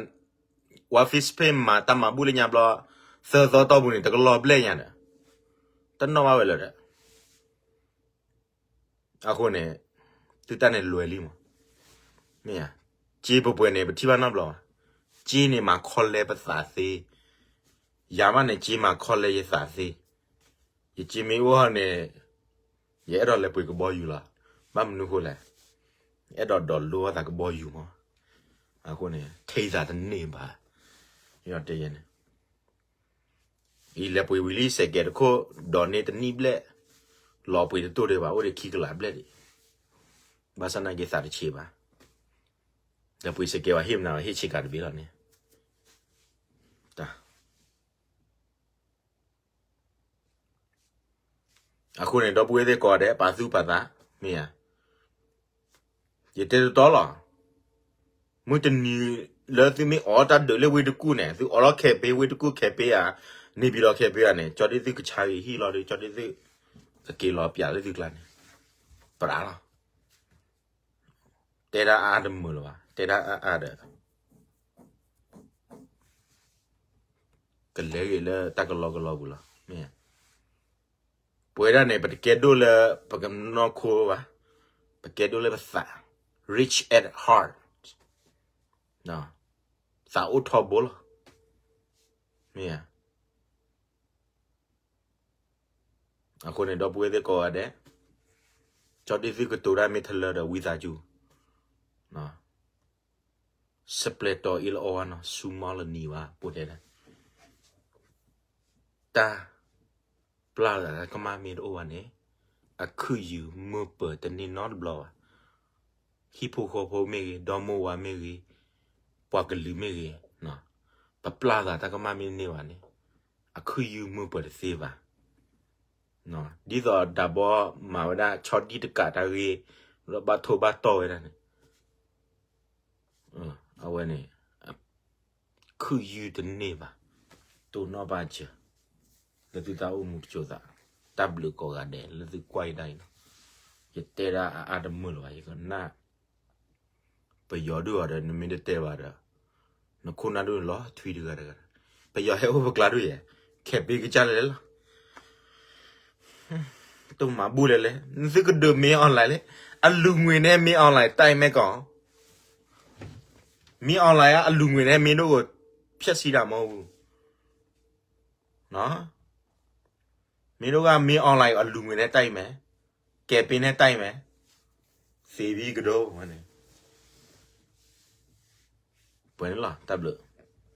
ဝဲ Facebook မၤတၢ်မၤဘူၣ်လၢညါဘျီ, သၢသီတီၢ်ပူၤန့ၣ် တကလီၤဘျဲၣ်ညါဒီး, တနီၣ်ဘၣ်ဝဲလၢၤဒီး အဃိန့ၣ်, သုတၢ်န့ၣ်လွဲၤလံမး, မ့ၢ်ဧါ, က့ပှဲၤပှဲၤန့ၣ် ပထံၣ်ဘၣ်နီတဘျီဘၣ်, က့န့ၣ်မၤခီလဲပသးသ့, ယၤမးန့ၣ် က့မၤခီလဲယသးသ့, ယက့မ့ၢ်အိၣ်န့ၣ်, ယအဲၣ်ဒိးလဲၤပှ့ၤကဘီယူၤလီၤ, ဘၣ်မနုၤဃိလဲၣ်, အဲၣ်ဒိးဒိးလိသးကဘီယူၤမး, အဃိန့ၣ် ထံၣ်သးတန့ၢ်ဘၣ်, ယတဲယဲန့ၣ် အံၤလဲၤပှ့ၤဝံၤလံ စဲးကဲးတခိၣ်, ဒိးန့ၢ်တနံၣ်ဘျဲၣ်, လီၤပှ့ၤတတိၢ်ဒံးဘၣ် အိၣ်ဒံးခံကလးဘျဲၣ်ဒံး, ဘၣ်ဆၣ်နာ်က့ၤသးတဆံးဘၣ်, လဲၤပှ့ၤစဲးကဲးဝဲဟ့ၣ်မနုၤ ဟ့ၣ်ဆံးကးတဘ့ၣ်လီၤန့ၣ်, အဃိန့ၣ် ဒီပုၢ်ဝဲၢ်သ့ၣ်ကိးဂၤဒဲး ပာ်သူၣ်ပာ်သး, မ့ၢ်ဧါ, ယတဲတတီလီၤ, မုၢ်တနံၤလၢသုမ့ၢ်အိးတၢ်ဒုးလၢဝ့ၢ်တကူၣ်န့ၣ် သုအိးလီၤခဲးပ့ ဝ့ၢ်တကူၣ်ခဲးပ့ဧါ, န့ၣ်ပၠံၤလီၤခဲးပ့ဧါန့ၣ် ကၠီဒ်သုကဆါဂ့ၤဟံၣ်လီၤဒီး ကၠီဒ်သု ကက့ၤလီၤပၠးလၢသုကျါန့ၣ်, ပရၤလီၤ, တဲဒၣ်အါအါတမုာ်လၢၤဘၣ်, တဲဒၣ်အါအါဒီး ကလဲၤဂ့ၤလၢတၢ်ကလီကလီပူၤလီၤ, မ့ၢ် ပဝဲဒၣ်န့ၣ် ပတကဲဒိၣ်လၢပကနီၢ်ခိဘၣ်, ပကဲဒိၣ်လၢပသး, rich at heart, သးအိၣ်ထီဘိလီၤ, မ့ၢ်ဧါ, အဃိန့ၣ် ဒီပုၢ်ဝဲၢ်သ့ၣ်ကိးဂၤဒဲး, ကၠီဒ့သုကတိၤတၢ်မ့ၢ်ထလၢဒီးဝံသးစူၤ, စပျဲးတီၤအ့လအီဝါနီၤ ဆူမီလနံၤဘၣ် ပတဲဒၣ် တၢ်ပျၢ်သးတၢ်ကမၣ်မ့ၢ်တအိၣ်ဘၣ်န့ၣ် အခုၣ်ယူၤမုၢ်ပၢၤတန့ၢ်နီတဘျီဘၣ်. ဟံၣ်ဖိဃီဖိမ့ၢ်ဂ့ၤ, ဒီမိၢ်ဝၤမ့ၢ်ဂ့ၤ, ပှၤကလုာ်မ့ၢ်ဂ့ၤ, ပပျၢ်သးတၢ်ကမၣ်မ့ၢ်တန့ၢ်ဘၣ်န့ၣ် အခုၣ်ယူၤမုၢ်ပၢၤတသ့ဘၣ်. ဒ်သိးဒၣ်ဘီမၤဝဲဒၣ်ဆီဒံၣ်တကးတၢ်ဂ့ၢ် ဒီးဘၣ်ထိၣ်ဘၣ်တီၢ်ဝဲဒၣ်န့ၣ် အဝဲန့ၣ် ခုၣ်ယူၤတန့ၢ်ဘၣ်, တိၢ်နီၣ်ဘၣ်စၢၤ, လၢသုတၢ်အိၣ်မူတစိၤသး, တၢ်ဘျုးကိးဂၤဒဲး လၢသုကွၢ်ယတၢ်အံၤနီၤ, ယတဲဒၣ်အအါတမုာ်လၢၤဘၣ် ယကနၣ်, ပယီၤဒုးအီၤဒီး နမ့ၢ်တတဲဘၣ်ဒီး နခိၣ်နၢ်ဒုးလီၤထွံတဂၤတဂၤ, ပယီၤဟဲအိၣ်ပကျါဒုးယဲၢ်, ခဲပ့ကစၢ်လဲၤလဲၤလီၤ တမၤဘူၣ်လဲၤလဲၤ, သုကဒုးမ့ၢ် online လဲၣ်, အလူၤငွေန့ၣ်မ့ၢ် online တၢ်အံၤမဲကီး, မ့ၢ် online အလူၤငွေန့ၣ်မ့ၢ်ဒိၣ် ဖျက်ဆီးတာမဟုတ်ဘူး, မ့ၢ်ဒိၣ်ကမ့ၢ် online အလူၤငွေန့ၣ်တၢ်အံၤမဲ, ကဲပ့န့ၣ်တၢ်အံၤမဲ, သ့ဘံကဒိၣ်န့ၣ်, ပှဲၤန့ၣ်လီၤ တၢ်ဘျုး